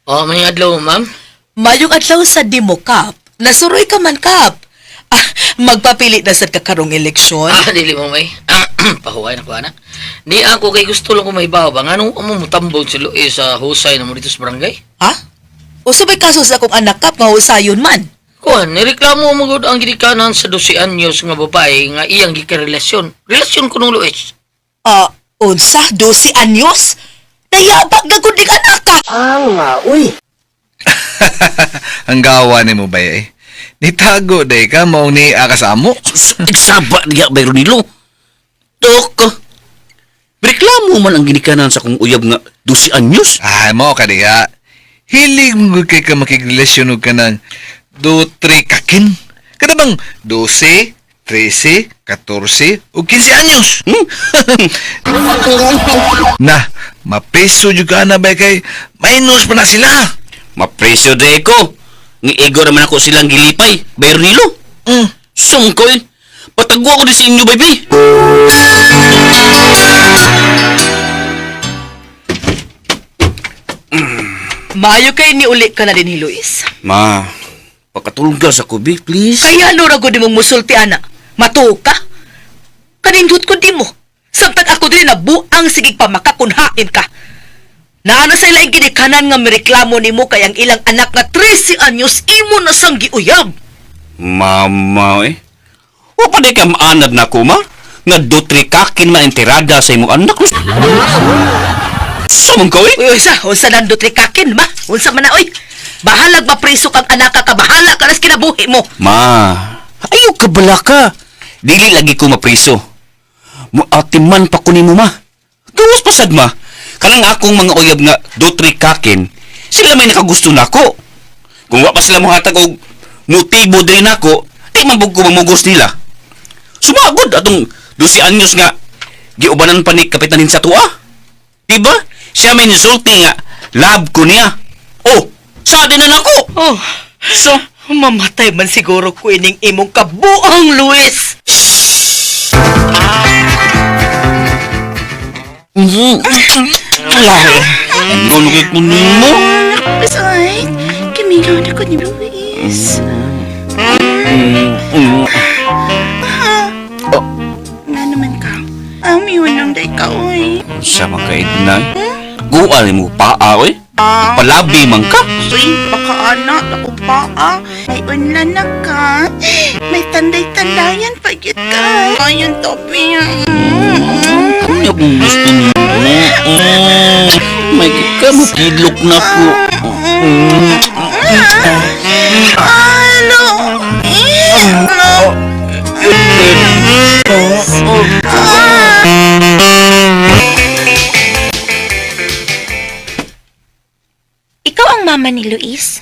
Oh, may adlaw, ma'am. Mayong adlaw sa demo kap. Nasuroy ka man kap. Ah, magpapili na sad ka karong eleksyon. Ah, dili mo may. Pahuway na ko ana. Ni ako kay gusto lang ko may ba. Nganong amo mutambog si Luis sa husay na mo dito sa barangay? Ha? Usa may kaso sa akong anak kap nga usayon man. Kuan, nireklamo mo gud ang ginikanan sa 12 anyos nga babae nga iyang gikarelasyon. Relasyon ko nung Luis. Ah, unsa 12 anyos? Nayabag na gud ning anak ka. Ang gawa ni mo ba eh? Nitago day ka, mao ni akasamo. Igsaba niya bayro nilo. Tok. Reklamo man ang ginikanan sa kong uyab nga 12 anyos. Ay, mao ka diha. Hilig mo gud kay ka makigrelasyon og kanang do tre kakin. Kada bang 12, 13, 14 ug 15 anyos. Na, mapreso jud ka na ba kay minus pa na sila. Mapresyo de ko. Ngiigo naman ako silang gilipay. Bayro nilo. Sungkoy. Patagwa ko din sa inyo, baby. Maayo kay niuli ka na din ni Luis. Ma, pakatulog sa kubi, please. Kaya ano ra gud imong musulti ana? Matuo ka? Kanindot ko di mo. Samtang ako diri nabuang sige pa makakunhain ka. Naa na sa ilang ginikanan nga mireklamo nimo kay ang ilang anak nga 13 anyos imo na sang giuyab. Mama eh. Wa pa di ka maanad na ko, ma? Nga dutrikakin man ang tirada sa imong anak. Sumang ka, eh? Uy, unsa, unsa nandot kakin ma? Unsa man na oy? Bahalag mapriso kang anak ka, bahala ka nas kinabuhi mo. Ma, ayaw ka bala ka. Dili lagi ko mapriso. Muatiman pa ko nimo, ma. Gawas pa sad, ma. Kanang akong mga uyab nga dutrikakin, sila may nakagusto nako. Kung wa pa sila mohatag og motibo diri nako, di man bug ko mamugos nila. Sumagod atong 12 anyos nga giubanan pa ni Kapitanin sa tuwa. Diba? Siya may nisulti nga love ko niya. Oh, sa din na nako. Oh, So, mamatay man siguro ko ining imong kabuang Luis. Ano kay kunin mo? Bes, ay, kimingaw na ko ni Luis. Nga naman ka. Amiwan lang day ka, oy. Sa mga kaedna, gual mo paa, oy. Palabi man ka. Uy, baka anak, ako pa ah. May unlan na ka. May tanday-tandayan pa gyud ka. Ayun, Topi. Ano kung gusto niyo? May ka mo kilok na ko. Alo! Alo! Ikaw ang mama ni Luis?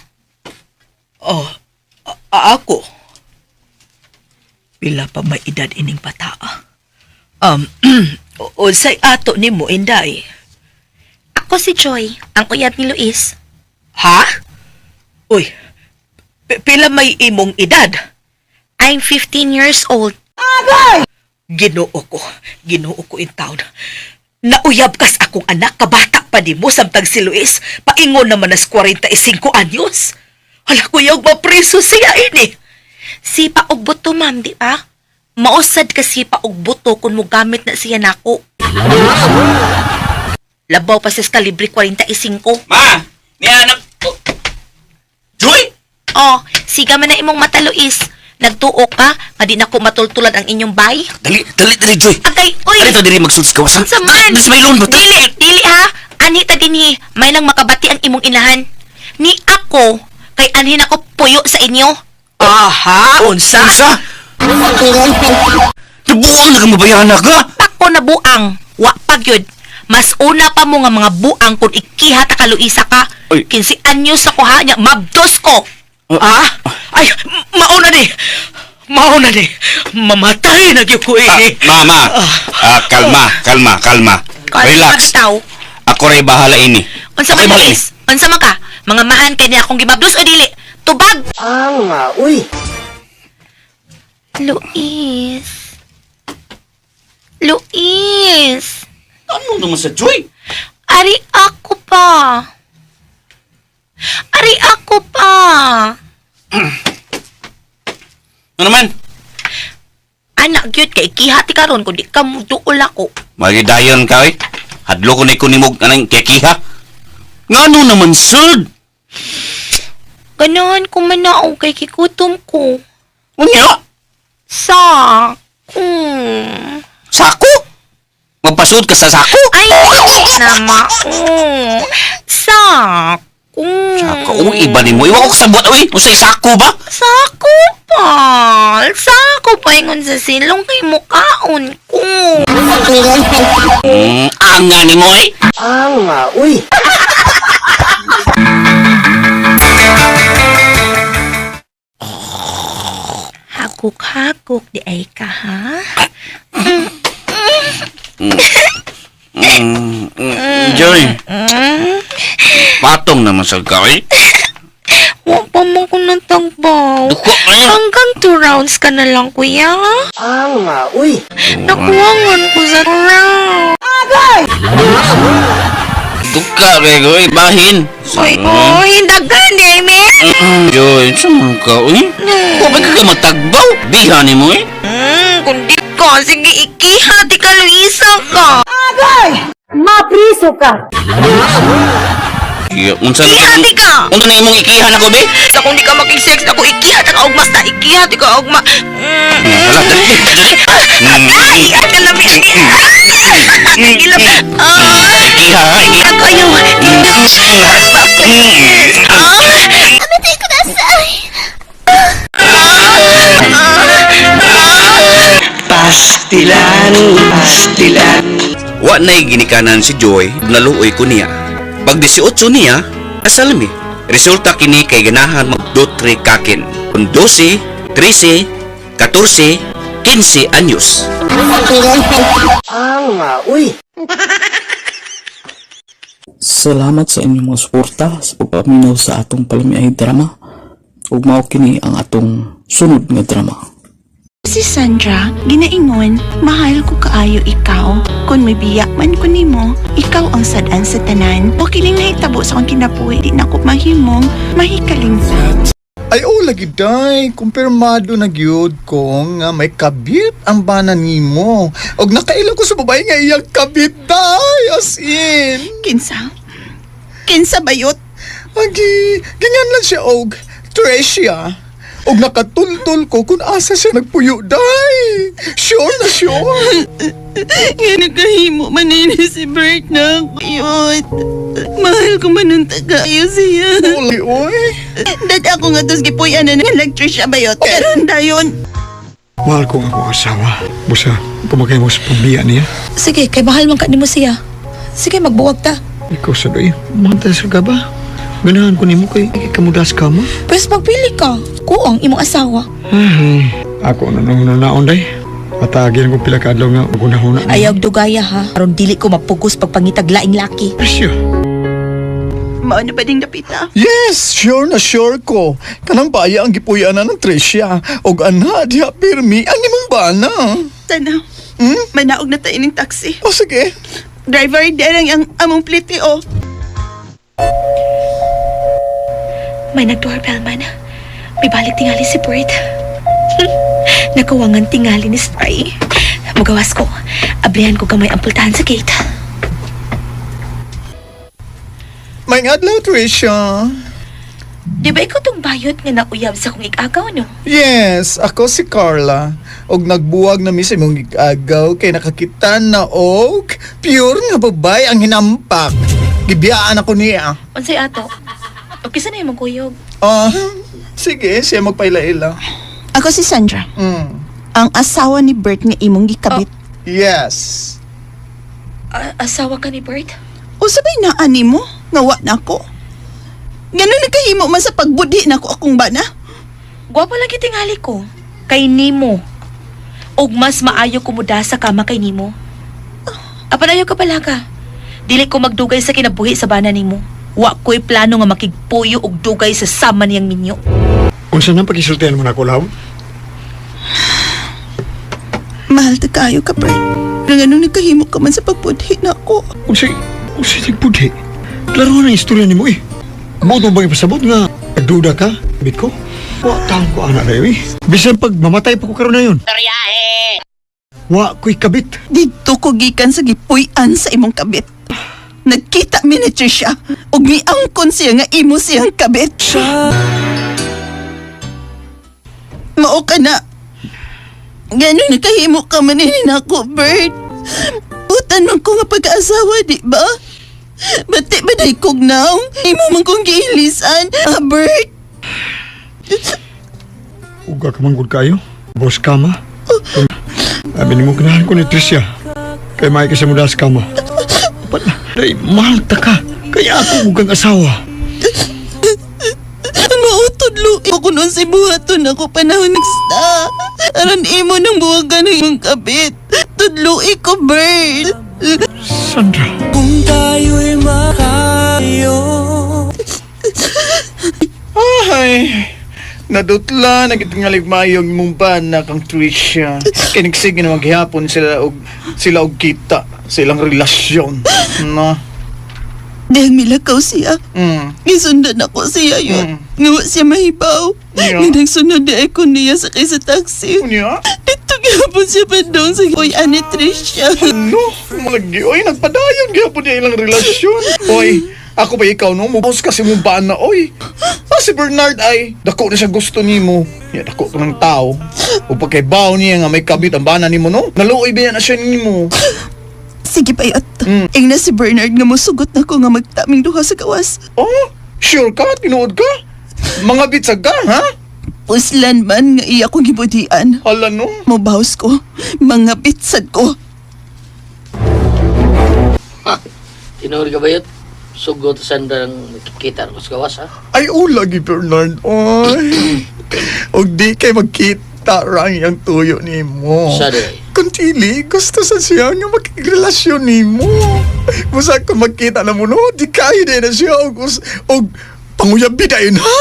Oh, ako. Pila pa may edad ining bataa. Unsay ato nimo inday? Ako si Joy, ang uyab ni Luis. Ha? Uy, pila may imong edad? I'm 15 years old. Ginoo ko, Ginoo ko in town. Nauyab kas akong anak, kabata pa di mo, samtang si Luis, paingon naman nas 45 anyos. Hala, kuya, mapreso siya ini. Sipa og buto, ma'am, di ba? Mausad ka sipa og buto kung mogamit na siya nako. Labaw pa sa kalibre 45. Ma, ni anak ko. Joy! Oh, siga man na imong mata, Luis. Nagtuo ka, nga di nako matultulan ang inyong bay. Dali, dali, dali, Joy. Agay, uy! Dali to diri magsulti ka wasa. Unsa man? Dali sa may loan ba? Dili, dili ha. Anhi ta dinhi, may lang makabati ang imong inahan. Ni ako, kay anhin ako puyo sa inyo. Aha, unsa? Unsa? Nabuang na ka mabayana ka. Pako na buang, wa pa gyud. Mas una pa mo nga mga buang kung ikiha ta ka Luisa ka. Uy. 15 anyos ako ha, nya mabdos ko. Ah? Ay, mauna ni. Mauna ni. Mamatay na gyud ko ini. Ma, ma. Ah, kalma, kalma, kalma. Relax. Tao. Ako ray bahala ini. Unsa Ako'y man bahala ini. Luis? Unsa man ka? Mga mahan kay niya akong gimabdos o dili? Tubag. Anga, uy. Luis. Luis. Ano naman sa Joy? Ari ako pa. Ari ako pa. Ano naman? Anak gyud kay kihati karon kun di ka muduol ako. Magidayon ka, eh. Hadlo ko na ikunimog anang kekiha. Ngano naman, sir? Ganahan ko man na kay kikutom ko. Unya? Sa. Sako? Magpasud ka sa sako? Ay, nama. Sa. Sako, uy, iba ni mo. Iwa ko kasabot, uy. Unsay sako ba? Sako pa. Sako pa ingon sa silong kay mukaon ko. Anga ni mo, eh. Anga, uy. Hagok-hagok di ay ka ha? Joy. Patong naman sa ka, eh. Wa pa man ko natagbaw. Duko, eh. Hanggang 2 rounds ka na lang, kuya. Anga, uy. Nakuwangan ko sa round. Duka, eh, uy. Bahin. Oy, oy, daghan di ay, me. Joy, sa mga ka, uy. Wa ba ka matagbaw? Biha ni mo, eh. Kundi ka. Sige, ikiha, di ka Luisa ka. Iya, unsa na Ikiha, di ka. Unsa na imong ikihan ako be? Sa kung di ka makig-sex ako, ikiha, ta ka ugma. Sa ikiha, di ka ugma. Hala, dali, dali. Ay, ang kalami. Ang ilam. Ah, Ikiha, ha, ikiha. kayo. Ah, Wa na'y ginikanan si Joy, naluoy ko niya. Pag 18 niya, kasal mi. Resulta kini kay ganahan magdotre kakin. Kung 12, 13, 14, 15 anyos. Salamat sa inyong mga suporta sa pagpaminaw sa atong palamiay drama. Ug mao kini ang atong sunod nga drama. Si Sandra, ginaingon, mahal ko kaayo ikaw. Kung may biya man ko nimo, ikaw ang sad-an sa tanan. O kining nahitabo sa akong kinabuhi, di na ko mahimong mahikalimtan. Ay, oh, lagi day. Kumpirmado na gyud ko nga may kabit ang bana nimo. Og nakaila ko sa babae nga iyang kabit, day. As in. Kinsa? Kinsa bayot? Agi, ganyan lang siya og Tricia. Og nakatultol ko kung asa siya nagpuyo, day. Sure na sure. Nga nagkahimo man nini si Bert na yun. Mahal ko man ang tagayo siya. Oy, oy. Dad ako nga tos gipuy-an na ng electric siya bayot. Karon dayon. Mahal ko ang akong asawa. Busa, pumakay mo sa pambiya niya. Sige, kay mahal man ka nimo siya. Sige, magbuwag ta. Ikaw sa doy, mahal sa ka ba? Ganahan ko nimo kay kamudas ka mo. Pwes magpili ka. Ko ang imong asawa. Ay, ako na nang naon day. Patagin ko pila ka adlaw nga gunahuna. Ayaw dugaya ha. Aron dili ko mapugos pagpangitag laing laki. Presyo. Mao na ba ding dapita? Yes, sure na sure ko. Kanang baya ang gipuyan na ng Tricia. Og ana, diha pirmi ang imong bana. Tanaw. Hmm? Manaog na tayo ng taxi. O sige. Driver, derang ang among pliti oh. May nag-doorbell man. May balik tingali si Bert. Nakawangan tingali ni Spray. Magawas ko. Ablihan ko gamay ang pultahan sa gate. May adlaw, Tricia. Di ba ikaw tong bayot nga nauyab sa kong ikagaw, no? Yes, ako si Carla. Og nagbuwag na mi sa imong gigagaw kay nakakita na og pure nga babae ang hinampak. Gibiyaan ako niya. Unsay ato? O kisa na imong kuyog? Ah, sige, siya magpaila-ila. Ako si Sandra. Ang asawa ni Bert nga imong gikabit. Yes. Asawa ka ni Bert? O sabay na ani mo, nga wa na ako. Ganun nagkahimo man sa pagbudhi na ko akong bana. Gwapo lang kitingali ko. Kay Nemo. Og mas maayo kumuda sa kama kay Nemo. Apan ayaw ka pala ka. Dili ko magdugay sa kinabuhi sa bana nimo. Wa ko'y plano nga makigpuyo og dugay sa sama niyang minyo. Unsa nang pagisultihan mo na ko, love? Mahal ta kayo ka, Bert. Nga ganun nagkahimo ka man sa pagbudhi na ako. Unsay unsay nagbudhi? Klaro na ang istorya nimo eh. Mao to bang ipasabot nga nagduda ka? Bit ko. Wa taon ko ana dayo eh. Bisan pag mamatay pa ko karon na yun. Wa ko'y kabit. Dito ko gikan sa gipuy-an sa imong kabit. Nagkita mi ni Tricia ug miangkon siya nga imo siyang kabit. Mao ka na. Ganun nagkahimo ka man ini nako, Bert. Utan man ko nga pag-asawa, di ba? Bati ba day kog naong? Imo man kong giilisan, ah, Bert? Uga ka man gud kayo. Boss kama. Abi nimo ganahan ko ni Tricia. Kay may kasi mo das kama. Pat, day, mahal ta ka. Kaya ako ug ang asawa. Mautudlo ko noon si buhaton ako panahon nagsta. Aron imo nang buwagan ng imong kabit. Tudloi ko, Bert. Sandra. Ay, nadutla nagitingalig mayo ang imong bana kang Tricia. Kinigsige na maghihapon sila og kita sa ilang relasyon. No. Dahil milakaw siya. Gisundan ako siya yun. Nga wa siya mahibaw. Yeah. Nga nagsunod na ako niya sakay sa taxi. Unya? Dito gihapon siya padong sa Uy, ani Tricia. Ano? Malagi, oy, nagpadayon gihapon niya ilang relasyon. Oy, ako ba ikaw no? Mubos kasi mong bana, oy. Ah, si Bernard ay, dako na siya gusto nimo. Ya, dako ka ng tao. O pagkaibaw niya nga may kabit ang bana nimo, no? Naluoy ba yan na siya nimo? Sige bayot. Ingna si Bernard nga musugot na ko nga magtaming duha sa gawas. Oh, sure ka? Tinuod ka? Mga bitsag ka, ha? Puslan man nga iya kong gibudian. Hala, no? Mubahos ko, mga bitsad ko. Tinuod ka ba yun? Sugot sa ang makikita ko sa gawas, ha? Ay, oh, lagi Bernard, oy. Og di kay magkita rang iyang tuyo nimo. Sa di? Kung dili, gusto sa siya nga makigrelasyon nimo. Busa kung magkita na mo, no, di kayo din na siya. Og panguyabi dayon, ha?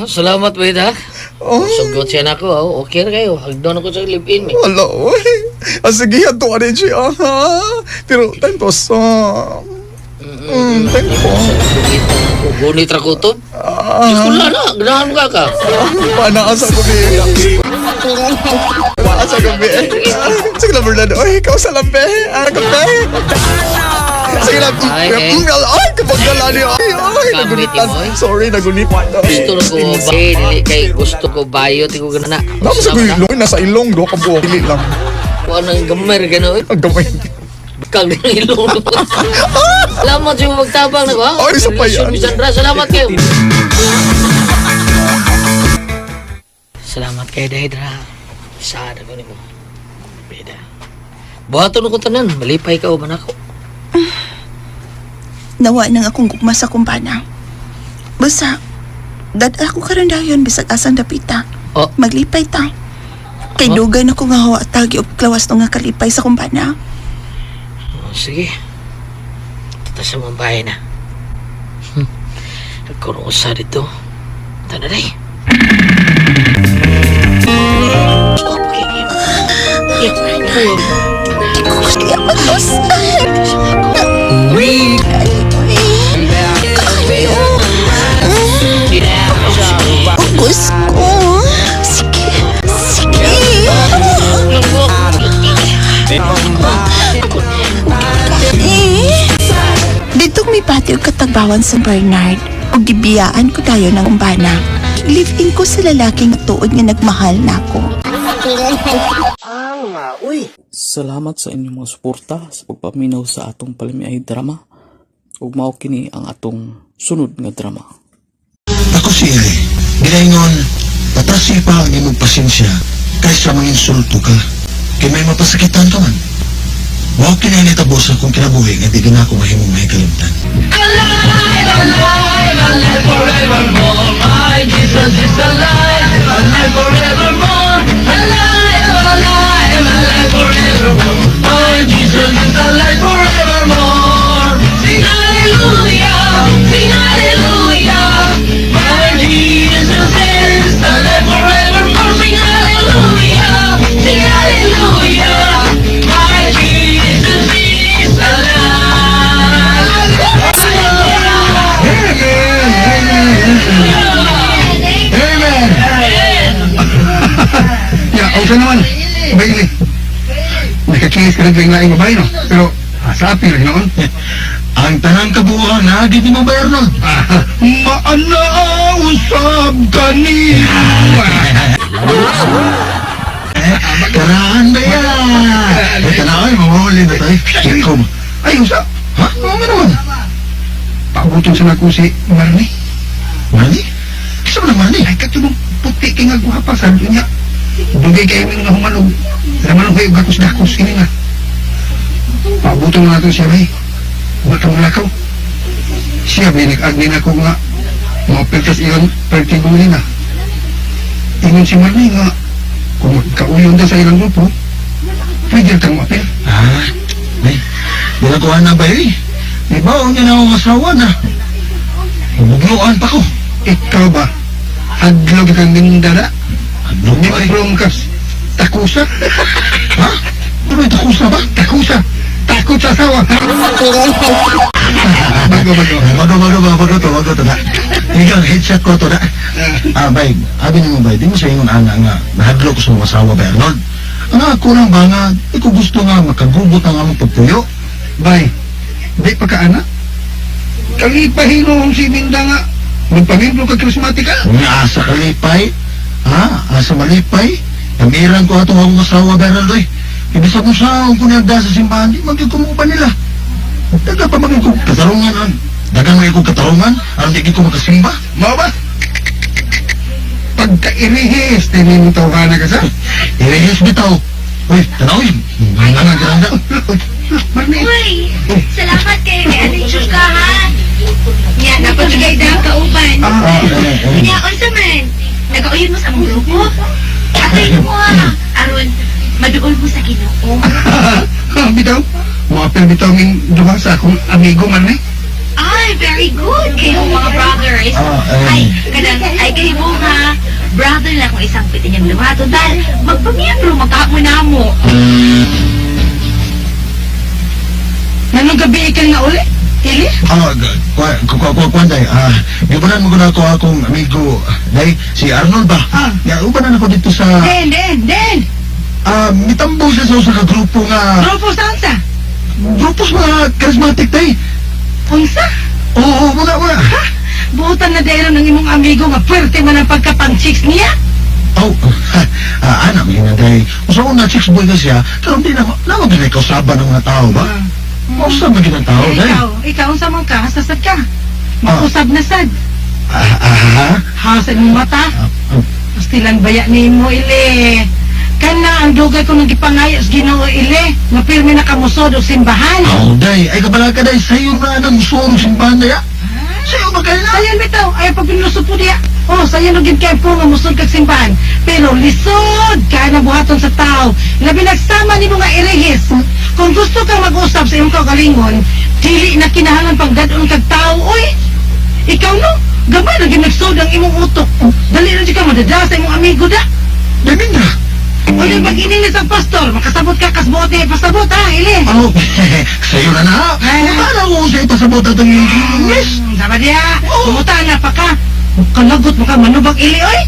Salamat, wait, ha? Oh. Sugot siya na ako, ha? Okay ra kayo. Hagdoon ako sa live-in, eh. Wala, oy. Ah, sige, ato ka rin siya, ha? Pero, time to sa... Time po. Gunit ra ko to. Wala na, ganahan mo ka ka. Panaasa ko, be. Panaasa ko, be. Sige lang, Bernard. Oy, ikaw sa lambe. Ah, kape. Sige lang. Ay, eh. Ay, kapag gala niyo. Ay, ay, nagunitan. Sorry, nagunitan. Gusto na ko ba? Eh, dili kay gusto ko bayo, ti ko gana. Tapos sa ilong, nasa ilong, do ka buo. Dili lang. Kuha ng gamay, gano'n. Ang gamay. Kag ng ilong. Salamat sa imong magtabang na ko, ha? Ay, isa pa yan. Sandra, salamat kayo. Salamat kay Daedra. Sad ako nimo. Beda. Buhaton ko tanan, malipay ka uban ako. Nawa nang akong gugma sa kumpana. Basta, dad ako karon dayon bisag asan dapita. Oh. Maglipay ta. Kay Oh. dugay na ko nga hawa tagi og klawas no nga kalipay sa kumpana. Oh, sige. Tata sa mga bahay na. Nagkurong usa dito. Tana day. Kaya matos. Ugus ko. Sige. Sige. Dito may pati og katagbawan sa Bernard. Og gibiyaan ko tayo ng umbana. Live-in ko sa lalaking tuod nga nagmahal na ako. Salamat sa inyong mga suporta sa pagpaminaw sa atong palamiay drama. Ug mao kini ang atong sunod nga drama. Ako si Eli. Ginaingon, patasi pa ang imong pasensya kaysa manginsulto ka. Kay may mapasakitan ka man. Wa kinahitabo sa akong kinabuhi nga di na ako mahimong mahikalimtan. Ya, okay naman. Bailey. Nakakinis ka rin sa laing babae, no? Pero, sa apil, noon. Ang tanang kabuuan na, di mo ba, Arnold? Maana usab kani. Karaan ba yan? Eh, tanawin, mamahuli na tayo. Ikaw ba? Ay, usa. Ha? Oo nga naman. Paabutong sa nako si Marnie. Marnie? Kisa mo na Marnie? Ay, katulong puti kay nga guwapa sa niya. Dugay kayo nga humalog. Laman kayo gakos-gakos ini nga. Paabutong na natin siya, bay. Baka malakaw. Siya, bay, nag-agni na ko nga. Mapiltas ilang pertiguli na. Ingon si Marnie nga, kung magkauyon ta sa ilang grupo, pwede kang mapil. Ha? Ay, dalakuhan na ba eh? May baon niya na akong asawa na. Bugluan pa ko. Ikaw ba? Hadlog kang nindara? Hadlok Ni ba eh? prom kas. Takusa? Ha? Ano may takusa ba? Takusa! Takot sa asawa! Bago, bago. Bago, bago, bago, bago to, bago to na. Ikaw, headshot ko to na. Ah, bay, abi nimo bay, di mo sa ingon ana nga, nahadlok ko sa mga asawa bay, Arnold. Ang ako lang ba nga, di ko gusto nga makagubot ang among pagpuyo. Bay, di pa ka ana? Kalipay noon si Minda nga. Magpamimbro ka karismatika. Nga asa kalipay? Ha? Asa malipay? Namiran ko atong akong asawa, Beraldo eh. Ibig kung saan ko nagda sa simbahan, di magkikumupa nila. Daga pa maging kong katarungan, an. Dagang may kong katarungan, aron di ko makasimba. Mao ba? Pagka-irihis, tinin mo tawhana ka sa? Irihis bitaw. Uy, tanaw eh. Nga nga granda. Uy, salamat kay kay Aling ka ha. Nya, napagigay na ang kauban. Nya, unsa man? Nagauyon mo sa among grupo? Atay mo ha. Aron, maduol mo sa Ginoo. Bitaw, moapil bitaw ming duha sa akong amigo man eh. Ay, very good kayo mga brothers. Ay, kanang, ay kayo mo ha. Brother lang kung isang piti niyang duha. Total, magpamiyembro, magkamo na mo. Nanong gabi ka nga uli? Ili? Ah, kuan day. Ah, gibanan mo ko na ako akong amigo day si Arnold ba? Ah. Ya, ubanan ako dito sa Den, den, den! ah mitambo siya sa usa ka grupo nga Grupo sa unsa? grupo sa mga charismatic day. Unsa? Oo, mga mga. Buutan na dahil ng imong amigo nga puwerte man ang pagkapang-chicks niya. Oh, ah, anak mo yun day. Usa una chicks boy ka siya, pero hindi na na mo kausaban ng mga tao ba? Mausa man gyud ang tao Eh, day. ikaw, ikaw, unsa man ka? Hasasad ka. Makusab na sad. Ah, ah, ha? Hasa imong mata. Pastilan baya nimo ili. Kana ang dugay ko nang gipangayo sa Ginoo ili. Nga pirmi na kamusod og simbahan. Oh, day, ay kabala ka day, sayo na nang musurong simbahan day. ah. Sayo ba kayo na? Sayon bitaw, ay pag pinuso po diya. Oh, sayon og gid kay po nga musod kag simbahan. Pero lisod kay na buhaton sa tao. Labi nagsama nimo nga irihis. Kung gusto kang mag-usab sa imong kaugalingon, dili na kinahanglan pagdad-on kag tao, oy. Ikaw no, gamay na gid nagsod ang imong utok. Dali na jud ka madada sa imong amigo da. Day, Minda. O di pag inilis ang pastor, makasabot ka kasbuot niya ipasabot ha, ili. Oh, sayo na na. Ay. Paano ko sa ipasabot atong English? Sama diya, kumuta na pa ka. Kalagot mo ka manubag ili, oy.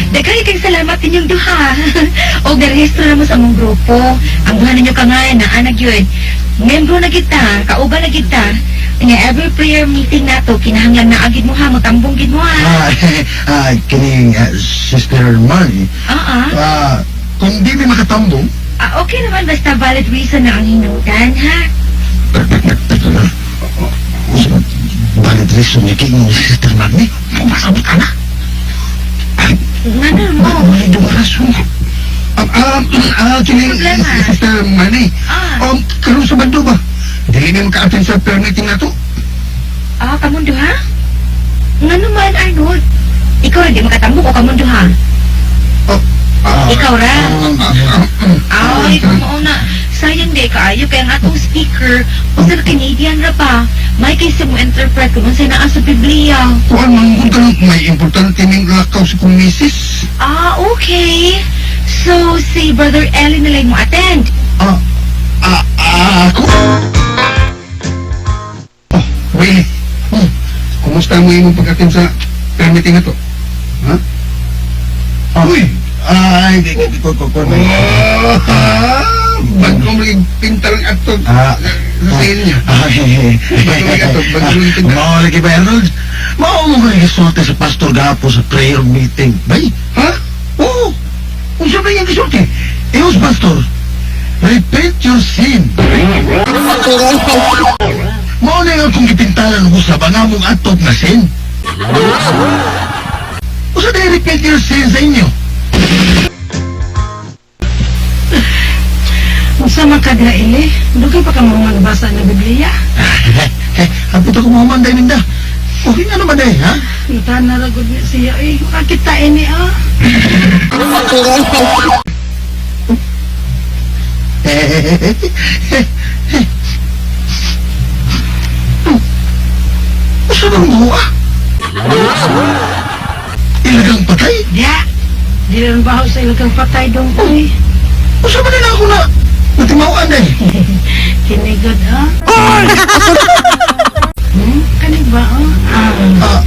Daghan kay salamat ninyong duha. Og narehistro na mo sa among grupo. Ang duha ninyo ka nga naa na gyud. Membro na kita, kauban na kita. Nga every prayer meeting nato kinahanglan na agid mo ha, motambong gid mo ha. Ah, ah, kining Sister Marnie. Oo. Ah, kung di mi makatambong, Ah, okay naman basta valid reason na ang hinungdan ha. Valid reason ni King Sister Marnie, pumasabot ka na. Ngano mo? May rason. Kining Problema. Sister Marnie, Ah. karon sa bando ba? Dili mi maka-attend sa prayer meeting nato. Ah, kamong duha? Ngano man Arnold? Ikaw ra di makatambong o kamong duha? Oh, ah, Ikaw ra. Ay, kung na. Sayang di kaayo kay ang atong speaker usa ka Canadian ra pa. May kay sa mo interpret kung unsay naa sa Biblia. Kuan man gud ka may importante ning lakaw sa kong misis. Ah, okay. So, si Brother Ellie na lang mo attend. Ah, ah, ah, ako? Oh, Willie. Kumusta mo imong pag-attend sa prayer meeting na to? Ha? Uy! Ay, di, di, ko, ko, ko, Bago mo yung pintarang ato sa sale niya. Bago mo yung pintarang. Mao lagi ba, Arnold? Mao mo kayo gisulti sa Pastor Gapo sa prayer meeting. Bay? Ha? Oo. Unsa ba yung gisulti? Iyos, Pastor. Repent your sin. Mao na nga kung gipintalan ko sa bangamong atop na sin. Usa na repent your sin sa inyo. Unsa man ka dira ili? Dugay pa ka mga nagbasa ng Biblia. Hapit ako mga manday ninda. Okay nga naman eh, ha? Nata na ra gud ni siya eh. Makakita ini ah. Usa bang buha? Ilagang patay? Diya. Di lang baho sa ilagang patay dong oy. Usa ba nila ako na natimawaan eh? Kinigod ah. Kanig ba ah? Ah.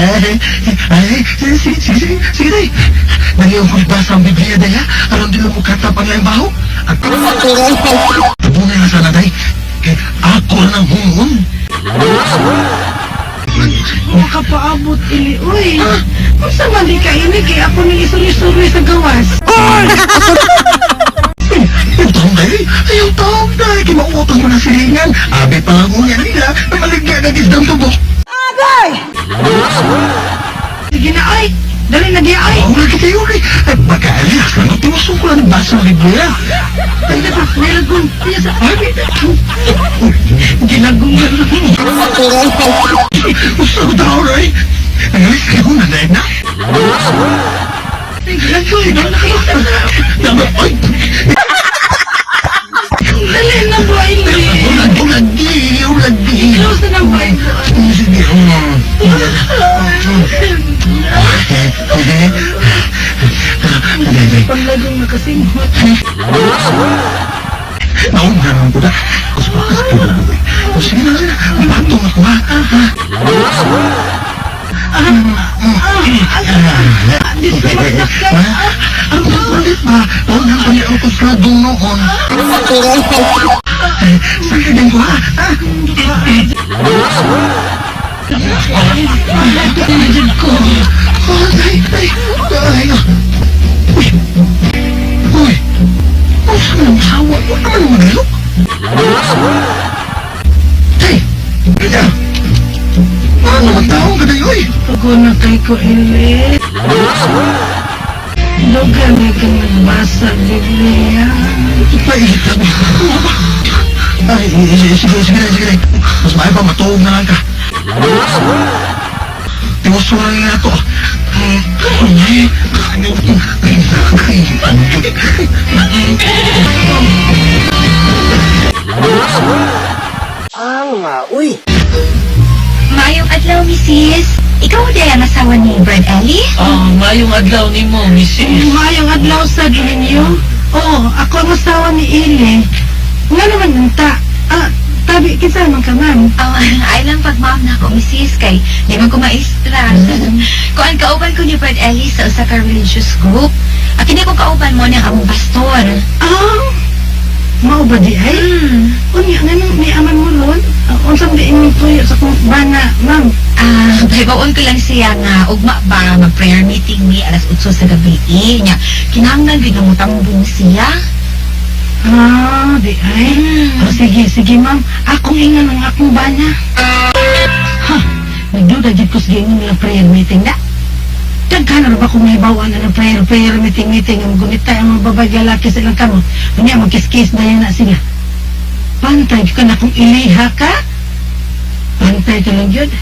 Ay, ay, sige, sige, sige, sige, day. Nangyayong ko basa ang Biblia, day, ha? Aron di lang mo katapang nga yung baho. At tabungan na sana, day. Kay ako na ng hungon. Makapaabot ili, uy. Unsa man di ka ini kay ako ning isuri-suri sa gawas. Utang, day. Ayaw taong, day. Kay mautang mo na silingan. Abi pa lang unya nila. Namaligya na gisdang tubo. Sige na, oy. Dali na di, oy. Oo, lagi kayo, ay. Ay, baka alis lang. Tinusun ko lang ng basa ng Biblia. Ay, na, nilagong. Iya sa Ay, Gilagong na lang. Usaw daw, Roy. Nangalis kayo na, day na. Gilagong na. Dapat, ay! Dali na ba, ili? Ulag, ulagi, ulagi. Close na ng Bible. Sige, Day, day. Panglagong na kasinghot. Nauna naman ko na. Kuspakas ko na. O sige na, sige na. Patong ako, ha? Diyos ko, magsakay. Ang kulit ba? Huwag na pa niya ako sa noon. Sakit din ko, ha? Tinajad ko. Oh, day, day. Ay, uy. Uy. Oh, saan ang asawa? Huwag naman maglok. Day. Kaya. Ano naman taong ka, day, uy? Ako na kay ko, ili. Duga na ka nagbasa, Biblia. Ay, ay, sige, sige, sige, sige. Mas maayo pa, matuog na lang ka. Tiwaso na lang ako. Maayong adlaw, misis. Ikaw di ang asawa ni Brad Ellie? Oh, mayong adlaw nimo, misis. Maayong adlaw sa ninyo. Oo, ako ang asawa ni Ili. Nga naman unta. Ah, tabi kinsa man ka, ma'am. Oh, ay lang pag ma'am na ako, misis, kay di man ko maestra. Kuan kauban ko ni Brad Ellie sa usa ka religious group. Akin ko kauban mo niyang among pastor. Ah, mao ba di ay? Unya nga nung may aman mo ron? Ah, unsang di imong tuyo sa kong bana, ma'am? Ah, baybawon ko lang siya nga ugma ba mag-prayer meeting ni alas 8 sa gabi. Nya, kinahanglan gyud nga motambong siya. Ah, di ay. Oh, sige, sige, ma'am. Akong ingan ang akong bana. Ha, nagduda jud ko sa giingon nila prayer meeting na. Daghan na ba kung may bawa na ng prayer, prayer meeting, meeting, ang gunita ang mga babae lalaki sa ilang kamot. Unya, magkiss-kiss na yan na sila. Pantay ka na kung iliha ka. Pantay ka lang yun.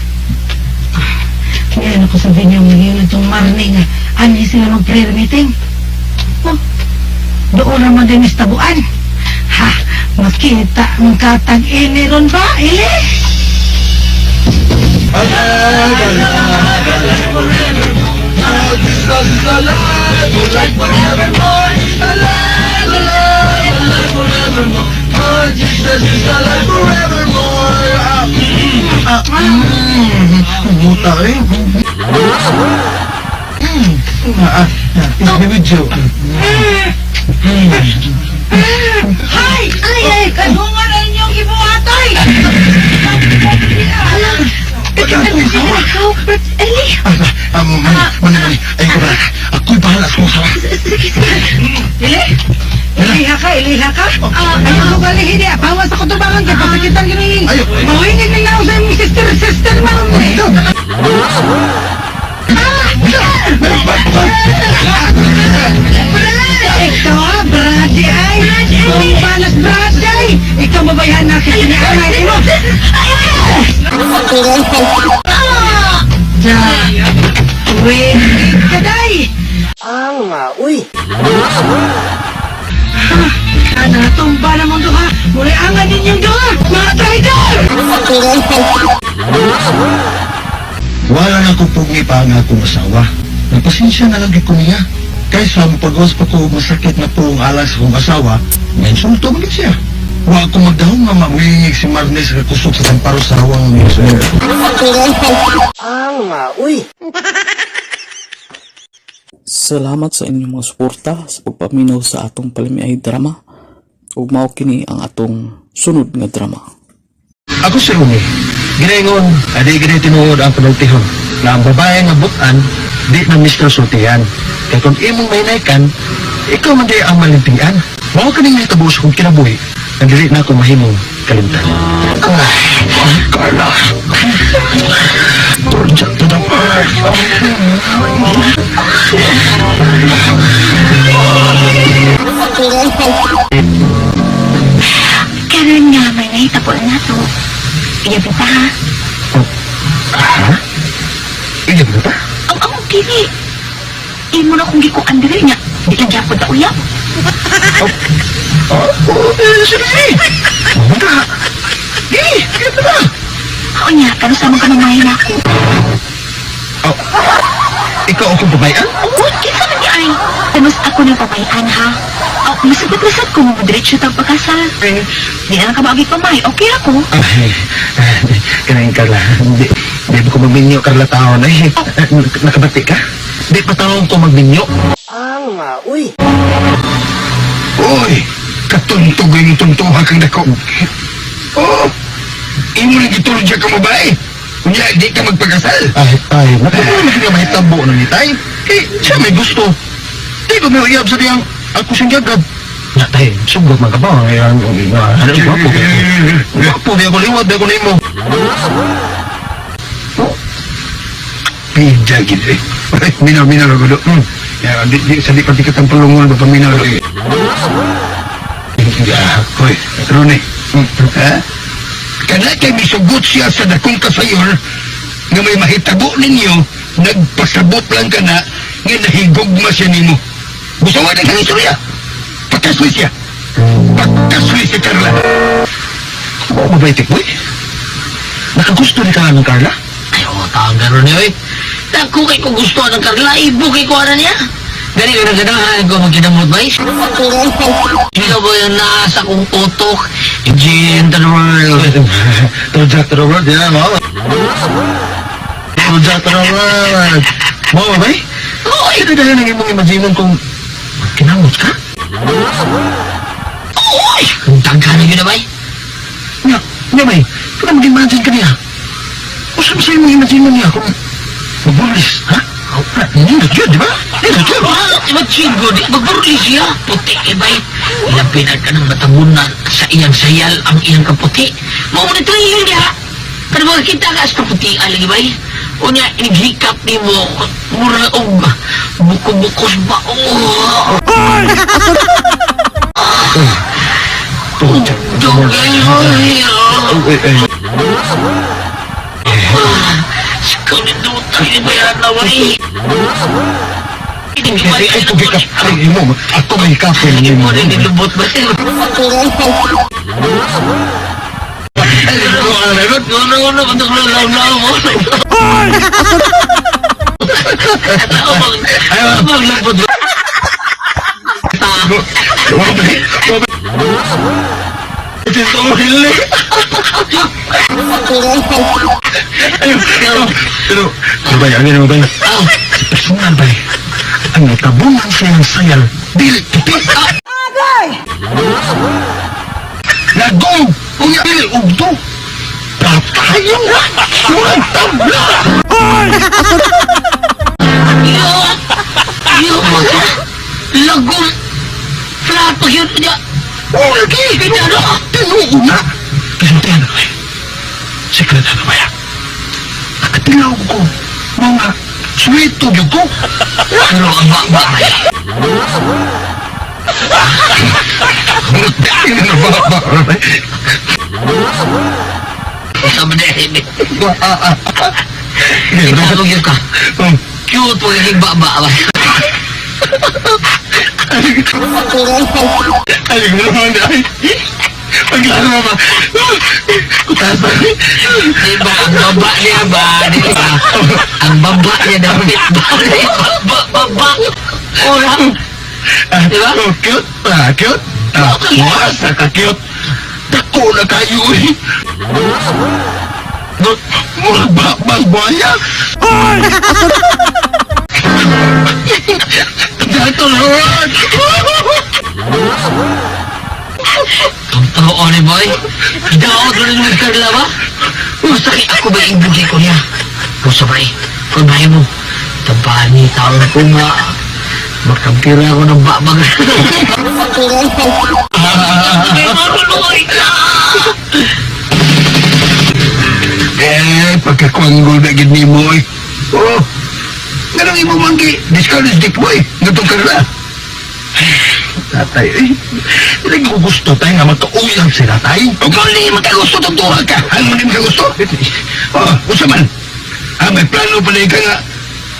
Ah, ngayon ako sabihin niyo, ngayon itong marni nga, anhi sila mag-prayer meeting. Oh, doon naman din istabuan. Ha, makita ang katag ini ron ba, ili? Muta eh. Ah, ah, video. Hay! Ay, ay, kanungan na inyong ibuhatay! Ikaw, Brad Ellie. Ah, mani, mani, mani. Ay, ko ba? Ako'y bahala sa kong sawa. Sige, sige. Ili? Iliha ka, iliha ka? Ayaw ko balihin niya. Bawas ako tubangan kay pasakitan gini. Ayaw. Mawingin na lang sa imong sister, sister ma'am. Ikaw ha, Brady ay. Kung balas Brady ay. Ikaw mabayan na kasi ni Anay mo. Ja. Wait, ka day. Ang uy. Ana, tumba namang duha. Muli angan ninyong duha. Mga traitor! Wala na akong pugi pa ang akong asawa. Nagpasensya na lang gyud ko niya. Kaysa mapagawas pa ko masakit na po ang alas akong asawa, may insulto man gyud siya. Wa ko magdahom nga mawingig si Marnes nga kusog sa tamparo sa rawang ng sunod. Salamat sa inyong mga suporta sa pagpaminaw sa atong palamiay drama. Ug mao kini ang atong sunod nga drama. Ako si Rumi. Ginaingon, adi gini tinuod ang panultihon. Na ang babae nga butan, di na mister sultihan. Kaya kung imong mahinaykan, ikaw man di ang malintian. Mao kaning nahitabo sa kong kinabuhi, ang dili na ako mahimong kalimtan. Ay, Carla. Turjak to the earth. Karon nga may nahitabo na to. Iyabi ta ha. Ha? Iyab na ba? Aw, aw, dili. Imo na kung gikuan diri niya. Di lang gyapon ta uyab. Oh, eh, sige, sige. Mamunta. Di, iyab na ba? Ako niya, kano sa mga kamamayan nako. Oh, ikaw akong babayan? Oh, kinsa man di ay. Tanus ako ng papayan ha. Aw, masugot-lasad ko mo diretso tag pagkasal. Di na lang ka maagi pamay. Okay ako. Ay, kanain Carla. Di, di ba ko magminyo, Carla, taon? Ay, nakabati ka? Di pa taon ko magminyo. Uy! Katuntog yung tuntuha kang dako. Oh! Imo na gitulog siya ka babae. Kunya, di ka magpakasal. Ay, ay, nakabalo na nga mahitabo na ni tay. Eh, siya may gusto. Di ko may uyab sa diyang ako siyang gagad. Na, tay, sugot man ka ba? Ay, ano, gwapo. Gwapo, di ako liwat, di ako nimo. Oh. Pidya gid eh. Ay, minaw, minaw, gulo. Ya, di, di, sa di patikat ang palungon, ba paminaw eh. Ya, hoy, Rune. Ha? Kana kay misugot siya sa dakong kasayor nga may mahitabo ninyo, nagpasabot lang ka na nga nahigugma siya nimo. Gusto nga ng istorya. Pagkasli siya. Pagkasli si Carla. Oo, mabait boy. Nakagusto ni ka ng Carla? Ay, oh, taong gano'n niya, eh. Dako kay ko gusto ng Carla, ibo kay ko ano niya. Gani ka na ganahan ko magkinamot ba, eh? Sino ba yung nasa kong utok? Imagine the world. Project to the world, yeah, mama. Project to the world. Mama, bay? Oy! Ito dahil ang imong imaginon kung kinamot ka? Oy! Ang daghan na yun na, bay. Nya, nya, bay. Kung mag-imagine ka niya. Usap sa imong imagine niya kung mabulis, ha? Nindot yun, di ba? Nindot yun. Ah, imagine ko, di magburli siya. Puti, eh, bay. Labi na ka ng matabunan sa iyang sayal ang iyang kaputi. Mao mo na yun niya. Pero makikita ka sa kaputi, lagi, bay. Unya, inighikap ni mo. Mura og buko-bukos ba? Oh. Project to the world. Dugay, Ay, ay, Ikaw ni Dutang ni Bayan na, bay. ay, ay, tubig ka. Ay, imo, ako may kape. Hindi mo rin nilubot ba? Pero, pero ba, ano ba? Sa personal ba, ang natabunan siya ng sayal, dili puti. Agay! Lagong! Unya, dili ugto! Patayong! Murang tabla! Lagom! Flat pa yun niya! Lagi! Tinuod na! Kisultihan na ba? Secret na ba yan? Nakatilaw ko. Mga sweet to ko. Pero ang baba ba? Sabi na eh. Ikaw yun ka. Cute pagiging baba ba? Ay, gano'n ay. Paglaro ba? Kutasa. Di ba? Ang baba niya ba? Di ba? Ang baba niya dapat ba? Baba, baba. Ora. Di ba? Oh, cute. Ah, cute. Ah, wasa ka cute. Dako na kayo eh. Murag babag buhaya. Dato Lord! Totoo ni boy. Daot rin ni Carla ba? Basta kay ako ba ibugay ko niya? Gusto ba eh? Kung bahay mo, tabahan ni taon ko nga. Makampira ako ng babag. Eh, pagkakuanggol na gid nimo eh. Oh, nganong imo manggi, discourage dick boy, ngatong Carla. Tatay, eh, hindi ko gusto tayo nga magkauyang sila tay. O kung hindi magkagusto, tugtuha ka. Ano hindi magkagusto? Oh, usa man. Ah, may plano pala ka nga.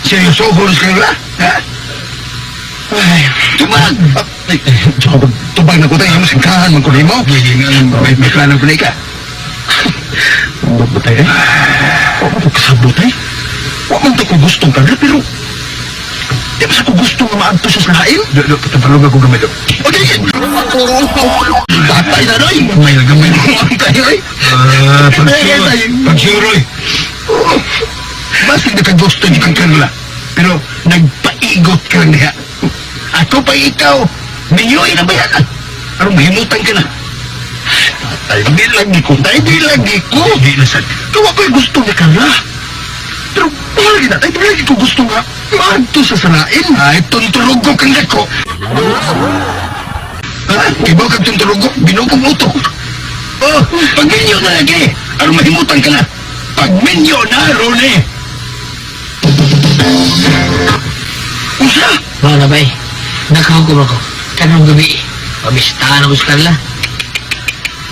Seryoso ko sa Carla, ha? Ay, tubag! Ay, ay, tsaka pag tubag na ko tayo, masingkahan man ko nimo. May plano pala ka. Ambot ba tayo eh? Wa man ko kasabot eh. Wa man to ko gustong Carla, pero di ba sa ko gusto nga maadto sa lain? Do, tabalog ako gamay do. Okay! Tatay na doy! Gamay na gamay mo ang tayo eh. Ah, pag-sure eh. Oh, Basta hindi ka gusto ni kang Carla. Pero nagpaigot ka lang niya. Ako pa ikaw. Minyoy na ba yan? Anong mahimutan ka na? Tatay, di lagi ko. Tay, di lagi ko. Di na sad. Kawa ko'y gusto ni Carla. Pero palagi na, tay, di lagi ko gusto nga. Maadto sa salain. Ay, tunturog ko kang dako. Ha? Ibaw kang tunturog ko, binugong utok. Oh, pagminyo na lagi. Anong mahimutan ka na? Pagminyo na, Rone. Usa! Wala bay, nakahukom ako. Kanong gabi, pamistahan ako sa Carla.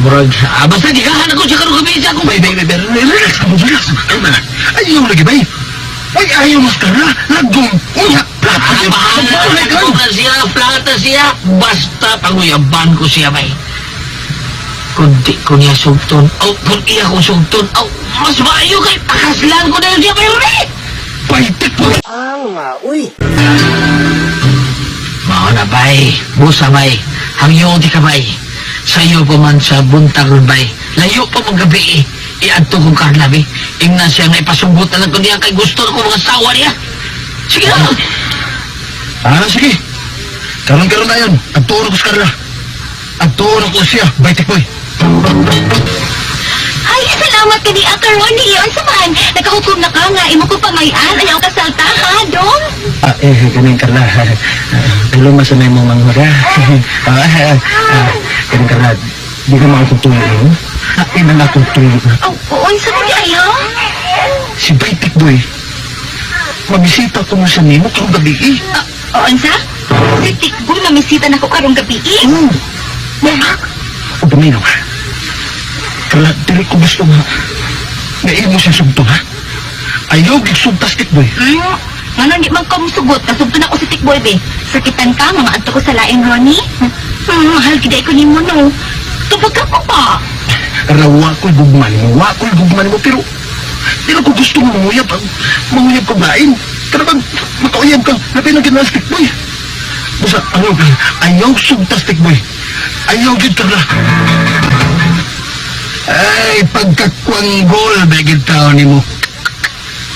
Murag, ah, basta gigahan ako sa karong gabi sa akong Bay, bay, bay, bay, relax ka mo, relax. Ay, man, ayaw lagi, bay. Ay, ayaw mas Carla. Lagong, unya, plata Ah, siya. bahala Balik na lang. ko siya, plata siya. Basta panguyaban ko siya, bay. Kung di ko niya sugton, oh, kung iya ko sugton, oh, mas maayo kay pakaslan ko na yun siya, bay, Rone! Paitik mo. Mao na, bay. Busa, bay. Hangyo di ka, bay. Sayo pa man sa buntag ron, bay. Layo pa mong gabi, eh. Iadto kong Carla, bay. Ingnan siya nga ipasumbot na lang ko niya kay gusto na ko mga sawa niya. Sige na! Ah, sige. Karon-karon na yun. Agtuon ko sa Carla. Agtuon ko siya. Baitik boy. Ay, salamat ka di Ate Ronnie. Unsa man? Nakahukom na ka nga imo ko pamayan ayaw kasalta ha, dong. Ah, eh, kaning Carla. Tulo man sa may mong manghura. Ah, ah, ah, kaning Carla, di ka makakong tuyo. Eh? Ay, na akong tuyo na. Oh, unsa man di ayo? Si Baitik boy. Mabisita ko mo sa nimo karong gabi eh. Oh, unsa? Si Tikboy mamisita na ko karong gabi. Eh. Oo. Mga. O paminaw ha. Carla, dili ko gusto nga. Naimo siya sugto ha. Ayaw gigsugtas tik boy. Hmm? Ngano di man ka musugot, kasugto na ko si Tikboy be. Sakitan ka mga adto ko sa lain Ronnie. Mahal gid ko nimo no. Tubag ka ko pa. Carla, wa ko'y gugma nimo. Wa ko'y gugma nimo. Pero, dili ko gusto nga manguyab. Manguyab ko bain. Kada bang makauyab ka, labi na ginalas tik boy. Basta, ayaw, ayaw sugtas tik boy. Ayaw gid Carla. Ay, pagkakwanggol, bagid tao nimo.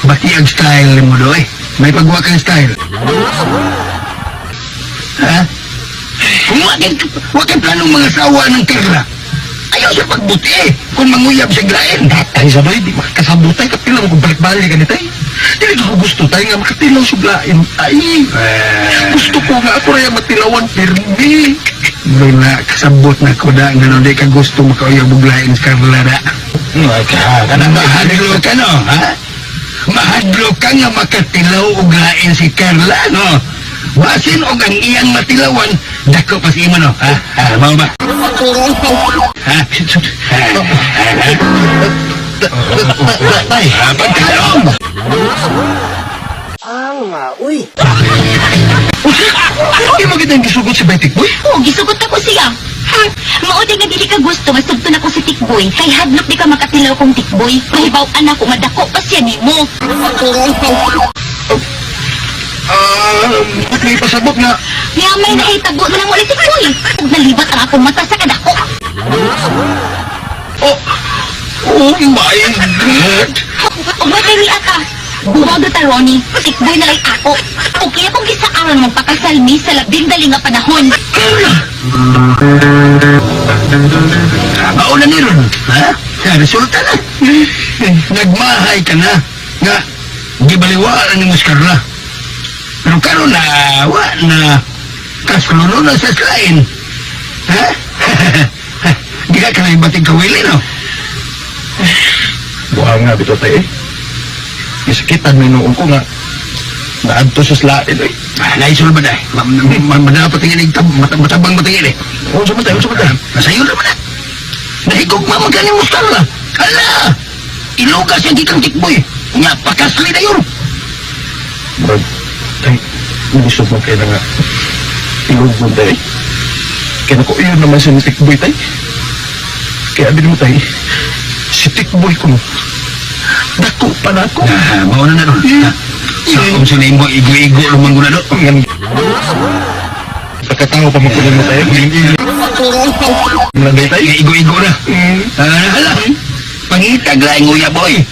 Bati ang style nimo doy. May pagwa kang style. Ha? Kung wakay planong mga sawa ng Carla, ayaw sa pagbuti eh. Kung manguyab sa glain. Tatay sabay, di makakasabot tayo. Kapila mo kung balik-balik ka ni tay. Dili ko gusto tayo nga makatilaw sa glain. Ay, gusto ko nga ako raya matilawan pirmi. Luna, kasabot na ko da nga no, di ka gusto makauyab og lain sa Carla da. Mahadlo ka no, ha? Mahadlo ka nga makatilaw og lain si Carla, no? Basin og ang iyang matilawan, dako pa si imo, no? Ha? Ha, mao ba? Ha? Tay, pagkalong! Usa! Di mo kita gisugot si Baitik boy? Oh, gisugot ako siya. Mao di nga dili ka gusto masugto na ko si Tikboy. Kay hadlok di ka makatilaw kong Tikboy. Mahibaw-an ako nga dako pa siya nimo. Ah, may pasabot nga. Nga may nahitabo na lang ulit Tikboy. Ug nalibat ang akong mata sa kadako. Oh my God! Ug wa kay ata. Buwag ta Ronnie, tikboy na lang ako. Okay akong gisaaran magpakasal mi sa labing dali nga panahon. Mauna ni ron, ha? Sa resulta na. Nagmahay ka na. Nga, gibaliwaan ni Muscarla. Pero karon na, wa na, kasluno na sa slain. Ha? Di ka kanay bating kawili, no? Buha nga bitaw tay eh. Gisakitan may noong ko nga naadto sa slain eh. Ah, naisol ba na eh? Madala pa tingin, matabang ba tingin eh? Unsa man tay, unsa man tay? Nasayo naman na. Nahigog ma magkani Muscarla. Hala! Ilugas yung gikang tikboy. Nga, pakasli na yun. Murag, tay, nilisod mo kayo na nga. Ilog mo tay. Kaya nako, yun naman siya ni Tikboy tay. Kaya abin mo tay, si Tikboy ko no. Dako pa na ako. Ah, mauna na ron. Ha? Sa kung sila mo, igo-igo lumang na doon. Pagkatao pa makunin mo tayo. Nanday tayo. Igo-igo na. Ah, hala. Pangitag laing uyab, boy.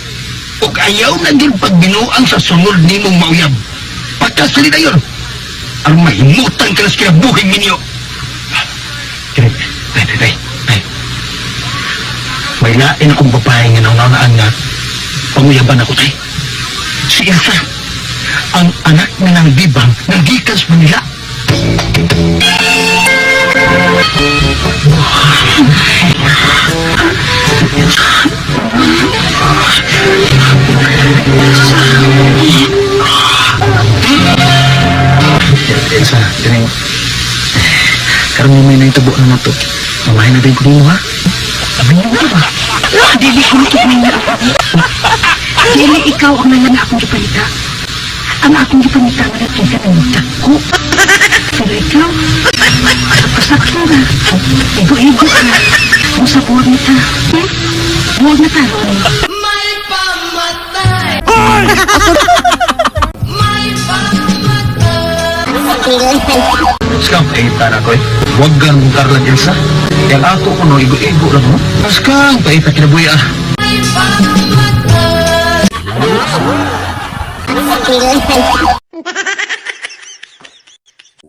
Ug ayaw na din pagbinuang sa sunod nimong mauyab. Pagkasli na yun. Ang mahimutan ka na sa kinabuhing ninyo. Kini, Tay, tay, tay, tay. May lain akong babae nga naunanaan nga panguyaban ako, tay. Si Elsa, ang anak ni ng Bibang ng gikan sa Manila. Elsa, kini. Karon may naitabo na nato. Mamahay na din ko nimo ha. Amin mo ba? Dili ko nito niya. Dili ikaw ang nalang akong gipalita. Ang akong gipalita nga nakita ng dako. Pero ikaw, pasakto na. Igo-igo ka. Musa buwag na ta. Hmm? Buwag na ta, Ronnie. Skam, eh, tara ko eh. Huwag ganun karlan, Elsa. Yang ako ko no, igo-igo lang mo. Skam, paita kinabuhi ah.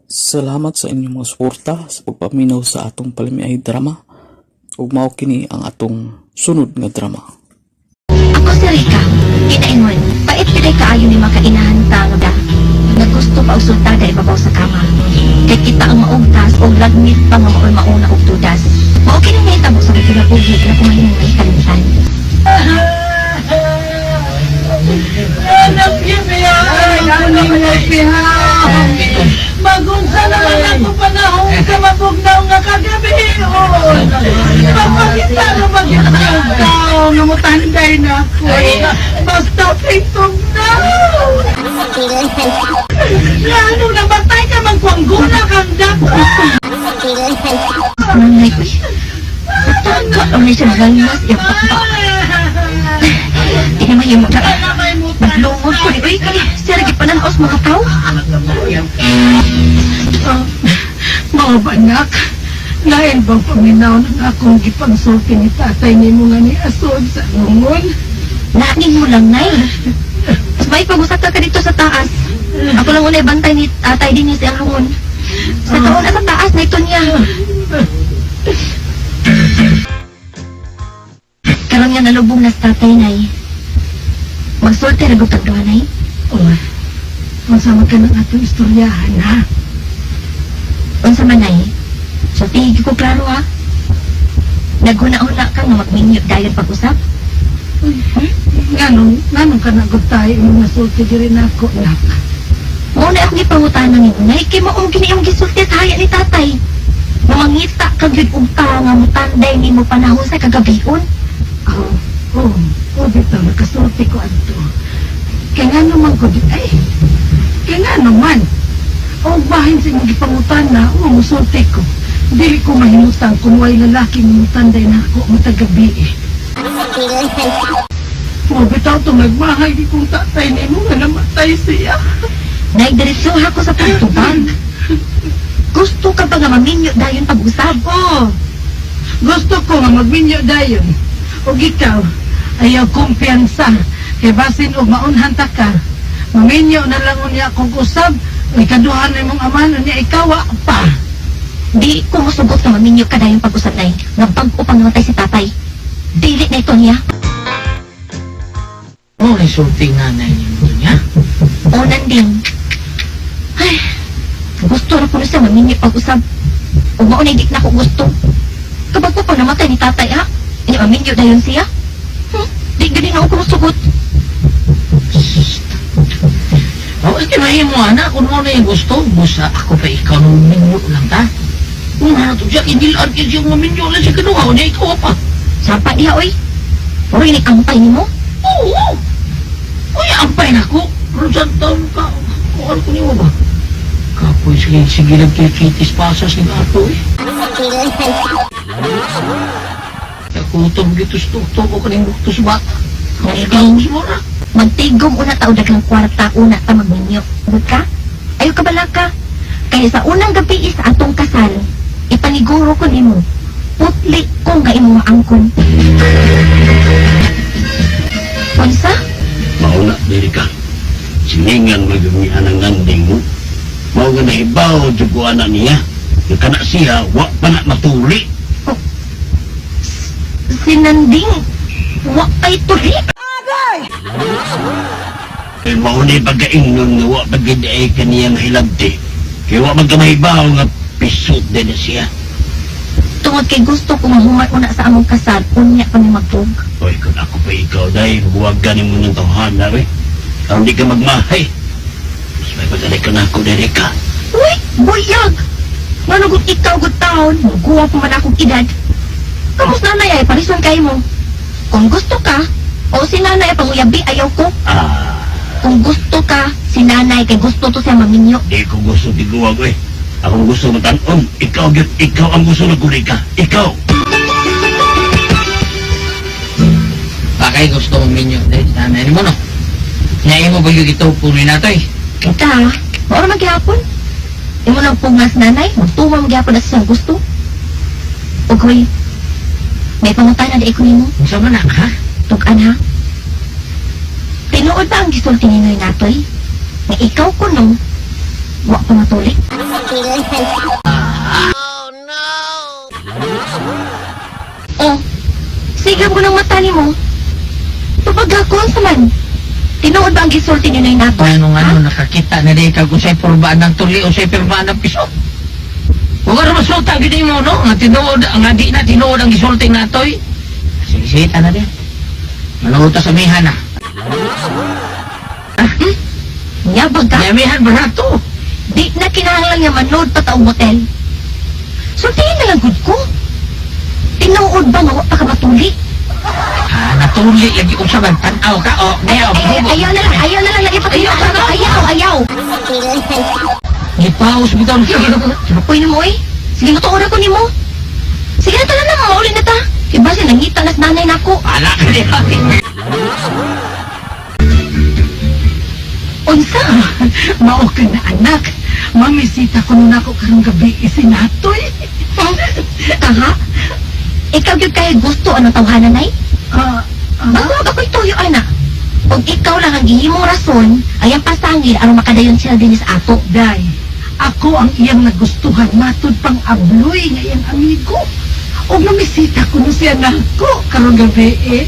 Salamat sa inyong mga suporta sa pagpaminaw sa atong palamiay drama. Ug mao kini ang atong sunod nga drama. Ako si Rika, kinaingon, pait kiday kaayo ni makainahan ta nga ba. Nga gusto pa og sultada ibabaw sa kama. Kay kita ang maugtas og lagmit pa nga maoy mauna og tudas. Mao kini nahitabo sa kinabuhi na kumahimong kalimtan. Magunsa naman ako panahon ka mabugnaw nga kagabi. Mapakita na magiging tao nga mutanday na ako. Basta pitong na. Lalo na batay ka magkwangguna kang dako. Nanay ko Taka ang may siya galmas iyang pakpak. Di na mahimo na. Naglungod ko ni Uy, kay siya lagi pananaos mga tao. Mga banak, lain bang paminaw ng akong gipangsulti ni tatay nimo nga ni Asod sa lungon? Laing mo lang, Nay. Sabay, pag-usap ka dito sa taas. Ako lang una ibantay ni tatay din niya si ang lungon. Sa taon na sa taas, na ito niya. Karon nga nalubong na sa tatay, Nay. Magsulti na gutag doon, Nay. Oy, unsa man ka ng atong istoryahan, ha? Unsa man, Nay. Sultihi ko klaro, ha? Naghuna-huna ka nga magminyo dayon pag-usap. Nganong, nganong ka nagutay imong nasulti diri nako, nak? Mao na akong gipangutana ni Nay, kay mao kini imong gisulti sa haya ni tatay. Mamangita ka gyud og tawo nga mutanday nimo panahon sa kagabion. Oh, oh, oh, bitaw, nakasulti ko adto. Kay nga naman ko, di, ay, kay nga naman. O bahin sa imong gipangutana, o musulti ko. Dili ko mahimutang kung way lalaking mutanday nako matagabi eh. O bitaw to nagmahay di kong tatay nimo nga namatay siya. Nay, diretsuha ko sa pagtubag. Gusto ka ba nga maminyo dayon pag-usab? Oh, gusto ko nga magminyo dayon. Og ikaw, Ayaw kumpiyansa. Kay basin og maunhan ta ka. Maminyo na lang unya kung usab, ikaduhan na imong aman unya ikaw wa pa. Di ko musugot nga maminyo ka dayong pag-usab nay. Nga bag-o pang namatay si tatay. Dili na ito niya. Oh, resulting nanay niyo niya. O nanding. Ay, gusto ra ko na siya maminyo pag-usab. Ug mao na di na ko gusto. Kabag ko pang namatay ni tatay ha. Inya maminyo dayon siya. Di gani na ako musugot. Oh, sige mahimo ana kung mo na yung gusto, busa ako pa ikaw nung minyo lang ta. Kung na to siya inilaan kay siyang maminyo lang siya kaduha niya ikaw pa. Sapa diha oy. Puro ini ampay nimo. Oo. Uy, ampay na ko. Pero sa taon ka, kuhan ko niyo ba? Kapoy, sige, sige lang kay Kitis pasas ng ato eh. Nakutom gito sa tuktok ko kaning buktos bata. Kaus mo na. Magtigom una ta og daghang kwarta una ta magminyo. Bud ka? Ayo ka balaka. Kaya sa unang gabi sa atong kasal, ipaniguro ko nimo. Putli ko nga imong maangkon. Unsa? Mauna, diri ka. Siningan magyud niya ang nanding mo. Mao nga nahibaw jud ko ana niya. Nga kana siya, wa pa na matuli. Sinanding wa kay tuli. Kay mao ni pagkaingnon nga wa pa gid ay kaniya mahilabti. Kay wa man ka mahibaw nga pisot din na siya. Tungod kay gusto ko mahuman una sa among kasal, unya pa mi magtug. Oy, kung ako pa ikaw, day, buwag ganin mo ng tawhana, we. Aron di ka magmahay. Mas may pagdalay ka na ako, diri ka. Uy, buyag! Manugot ikaw gud taon, guwa pa man akong edad. Kamos nanay ay parison kay mo. Kung gusto ka, o si nanay ay panguyabi ayaw ko. Ah, Kung gusto ka, si nanay kay gusto to siya maminyo. di ko gusto tiguwag, we. Akong gusto matanon. Ikaw, gyud, ikaw ang gusto na guli ka. Ikaw! Bakay gusto mong minyo dahil sa nanay mo no. Ngayon mo ba yung ito puno na to eh? Kita, mao ra man gihapon. Imo lang pugnas nanay, magtuwa man gihapon na siyang gusto. Ug hoy, may pangutana di ko nimo. Unsa man na, ha? Tug-an ha? Tinuod ba ang gisulti ni Noy Natoy? Nga ikaw kuno, wa pa matuli. Oh, sige ko ng mata nimo. Tubag ako sa man. Tinuod ba ang gisulti ni Noy Natoy? Ano nga ano, nakakita na di ka kung sa'y purbaan ng tuli o sa'y purbaan ng piso. Huwag ka masuta, gini mo, no? Nga tinuod, nga di na tinuod ang gisulting natoy. Sige, sige, tana din. Manood ta sa mihan, na. Yabag ka. Yamihan ba na to? Di na kinahanglan nga manood pa taong motel. Sultihin na lang gud ko. Tinuod ba nga wa pa ka matuli? Ah, natuli lagi kung sa man. Tanaw ka, o. Ay, Ayaw, ay, ayaw na lang, ayaw na lang, lagi pa Ayaw, ayaw, ayaw. Gipaus bitaw. Uy na mo eh. Sige, matuon ako nimo. Sige na tanan na, mauli na ta. Kay base nangita nas nanay nako. Ala ka di ba? Unsa? Mao ka na anak. Mamisita ko nun ako karong gabi isinatoy. Kaha? Ikaw gyud kay gusto anong tawhana nay? Ah, Bago wag ako'y tuyo ana. Ug ikaw lang ang gihimong rason ay ang pasangil aron makadayon sila dinhi sa ato. Day, ako ang iyang nagustuhan matud pang abloy nga iyang amigo. Ug namisita ko no siya nako karong gabi eh.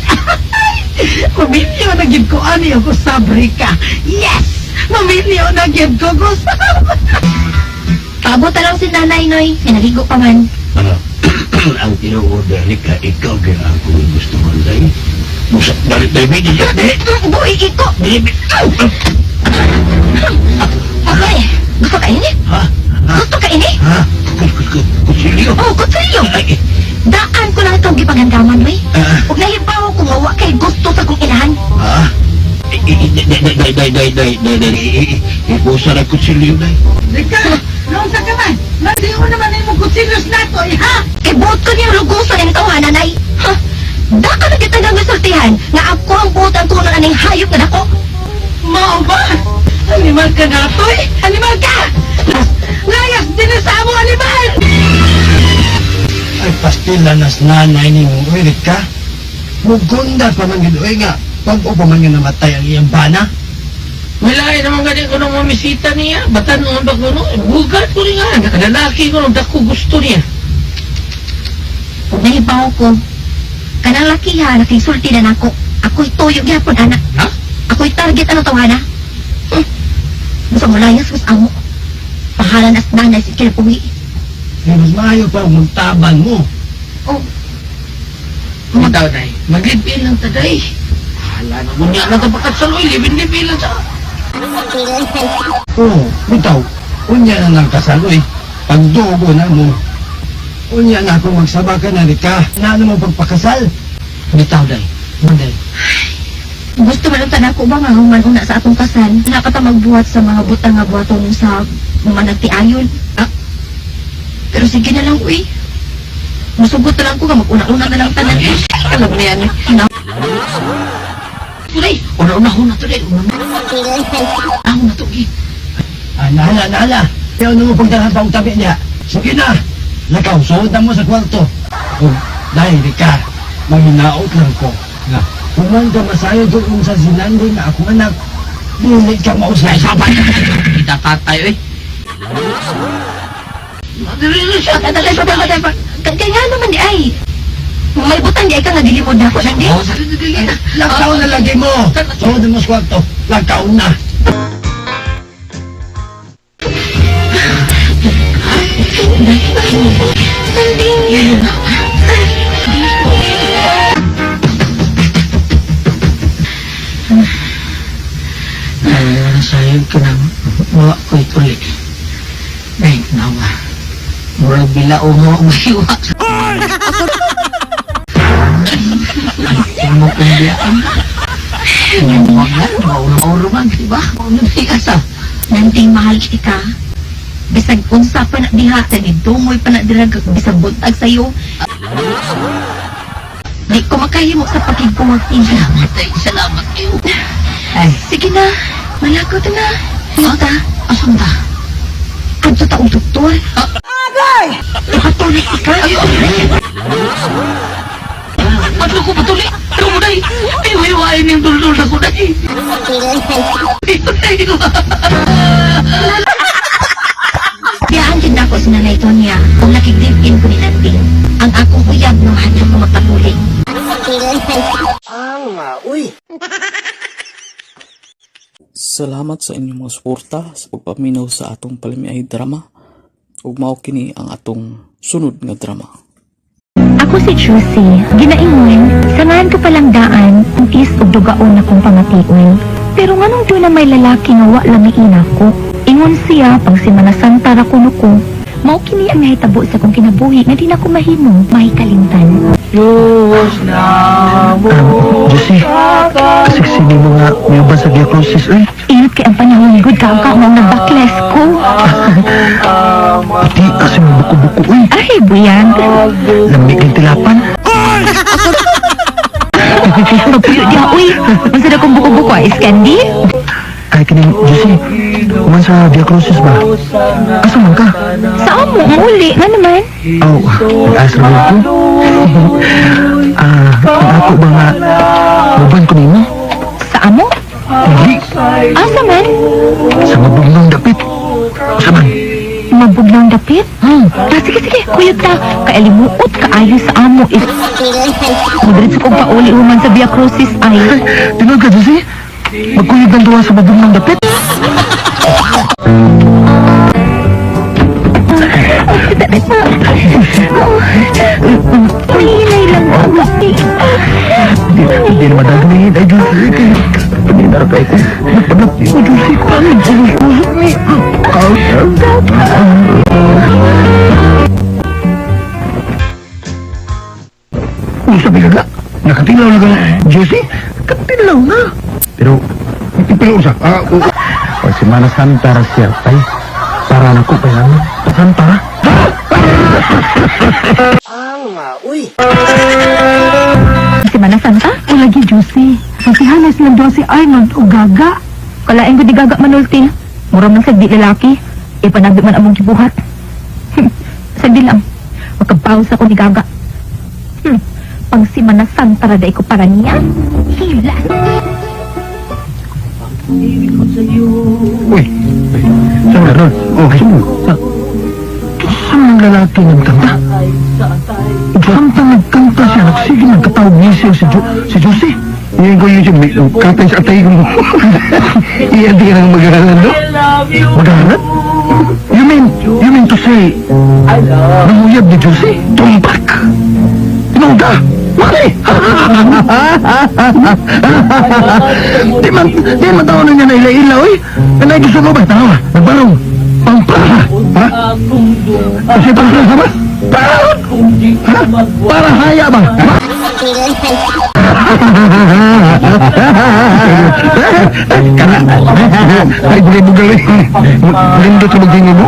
Maminyo na gid ko ani og usab ka. Yes! Maminyo na gid ko usab. Paabot na lang si nanay noy, sinaligo pa man. Ah, ang tinuod, diri ka, ikaw gyud ang akong gustuhan, day. Busa, dali, dali, dali, dali, Buhi iko. dali, Okay, gusto ka ini? Ha? Gusto ka ini? Ha? Kutsilyo? Oh, kutsilyo. Ay, Daan ko lang itong gipangandaman, wey. Ah. Ug nahibaw ko nga wa kay gusto sa kong inahan. Ha? Day, day, day, day, day, day, day, ibusa na kutsilyo, day. Rika, noon sa ka man. Nandiyo naman imong kutsilyos nato eh, ha? Kay buot ko niyang lugusan ang tawhana, nay. Ha? Da ka na kita nga misultihan nga ako ang buot ang kuno aning hayop nga dako. Mao ba? Animal ka natoy? Animal ka! Layas din sa amo animal! Ay, pastil na nas nanay ni mo, ka. Mugunda pa man gid oy nga pag-o pa man nga namatay ang iyang bana. Wala naman gani ko nung mamisita niya. Batan noon ba ko no? Bugat ko rin nga. Lalaki ko nung dako gusto niya. Ug nahibaw ko. Kanang laki ha, nakisulti na nako. Ako'y tuyo gyapon anak. Ha? Ako'y target ano tawana? Gusto mo layas ko sa amo. Pahala na sa nanay sa kinabuhi. Kaya mas maayo pa magtaban mo. Oh, Bitaw day. Maglipin lang ta day. Hala na gunya lang ta pagkatsaloy. Libin-libin lang sa. Oo, bitaw. Unya na lang kasal oy. Pagdugo na mo. Unya na ako magsaba ka na ni ka. Na ano mo pagpakasal? Bitaw day. Manday. Gusto man ang ko ba nga human una sa atong kasal? Nakata magbuhat sa mga butang nga buhaton sa mga nagtiayon. Ah, pero sige na lang, uy. Musugot na lang ko nga mag-una-una na lang tanan. Alam mo yan. Na, Day. Una-una ko na to day. Una-una na to gi. Ah, nahala, nahala. Kaya ano mo pagdalhan pa ang tabi niya? Sige na. Lakaw, suod na mo sa kwarto. Oh, dahil di ka. Manghinaot lang ko. Nga, human ka masayod doon sa sinandi na akong anak. Dili ka mausay. Ay, sabay. Kita tatay oy. Dili na siya. Kaya nga naman di ay. May butang di ay ka nga gilimod na ako. Nandi? Oh, sa dili na. Lakaw na lagi mo. Suod na mo sa kwarto. Lakaw na. Nandi. Ay, nasayag ka ng mawa ko ituloy. Ay, nawa. Murag bilao mo ang mahiwa. Ay, mo kong biyaan. Huwag na, mauro man, di ba? Mauro na asa. Nanding mahal kita. Bisag unsa pa na diha, dumoy pa na dira, bisag buntag sayo. Di ko makahimo sa pakigkuwag niya. Salamat ay, salamat kayo. Ay, Sige na, malakaw ta na. Ano ta? asan ta? Adto ta og doktor. Agay! Nakatulik ka. Ano ko patuloy? Ano mo day? Ay, hiwain yung duldul na ko day. Ay, Biyaan jud nako si Nanay Tonya. Kung nakig-live-in ko ni Nanding, ang akong uyab nga mahadlok ko magpatuloy. Salamat sa inyong mga suporta sa pagpaminaw sa atong palamiay drama ug mao kini ang atong sunod nga drama. Ako si Juicy. Ginaingon, sangahan ko palang daan, is ug dugaon akong pamation. Pero nganong doon na may lalaki nga wa lamiin ako? Ingon siya pang Semana Santa ra kuno ko. Mao kini ang nahitabo sa akong kinabuhi nga di na ko mahimo mahikalimtan. Jesse, kasiksi ni mga may uban sa Via Crucis, eh. Ingat kay ang panahon good ka ka mao nagbakles ko. Pati kasi buko-buko, eh. Ay, buyag. Lamig ng tilapan. Magpuyo diha uy. Unsa na kong buko-buko ah, is candy? Ay, kining, Jesse, uman sa Via Crucis ba? Asa man ka? Sa amo muli nga naman. Oh, nag-asa na ko. Ah, ang ako ba nga, uban ko nimo? Sa amo? Hindi, Asa man? sa mabugnong dapit. Sa man? Mabugnong dapit? Ah, sige, sige, kuyog ta. Kaalimuot kaayo sa amo. Is... Madiretso kong pauli human sa Via Crucis ay. Tinod ka, Jesse? Magkuyog ng duwa sa mabugnong dapit? Hinay lang ako. Hindi naman dagnihin ay Jesse. Hindi na rin ko. Nagpanap ko, Jesse. Ang pulos-pulos ni. Uy, sabi ka ga. Nakatilaw na ka, Jesse? Katilaw na. Pero, pero usa. Ah, o. O, Semana Santa ra siya, tay. Para na ko, kaya Santa ra. Semana Santa? Lagi Juicy. Sultihan na silang duha si Arnold o Gaga. Kalain ko di gaga manulti. Mura man sagdi lalaki. Ipanabi man among gibuhat. Sagdi lang. Makabawas ako ni gaga. Pang Simana Santa ra day ko para niya. Hilas. Uy, saan ka ron? Oh, saan? Saan ang lalaki nagkanta? Samtang nagkanta siya, nagsige nagkatawag niya siya si Josie. Iyan ko yun siya, katay sa atay ko mo. Iyan di ka nang mag-aralan, no? Mag-aralan? You mean to say, nanguyab ni Josie? Tumpak! Tinuga! Mali! Di man tao na niya na ila-ila, oy! Nanay gusto mo ba? Tanawa, nagbarong! Pangpara! Ha? Kasi para ba? Para? Ha? Para haya ba? Kana. Ay, bugay-bugay. Lindot sa magtingog mo.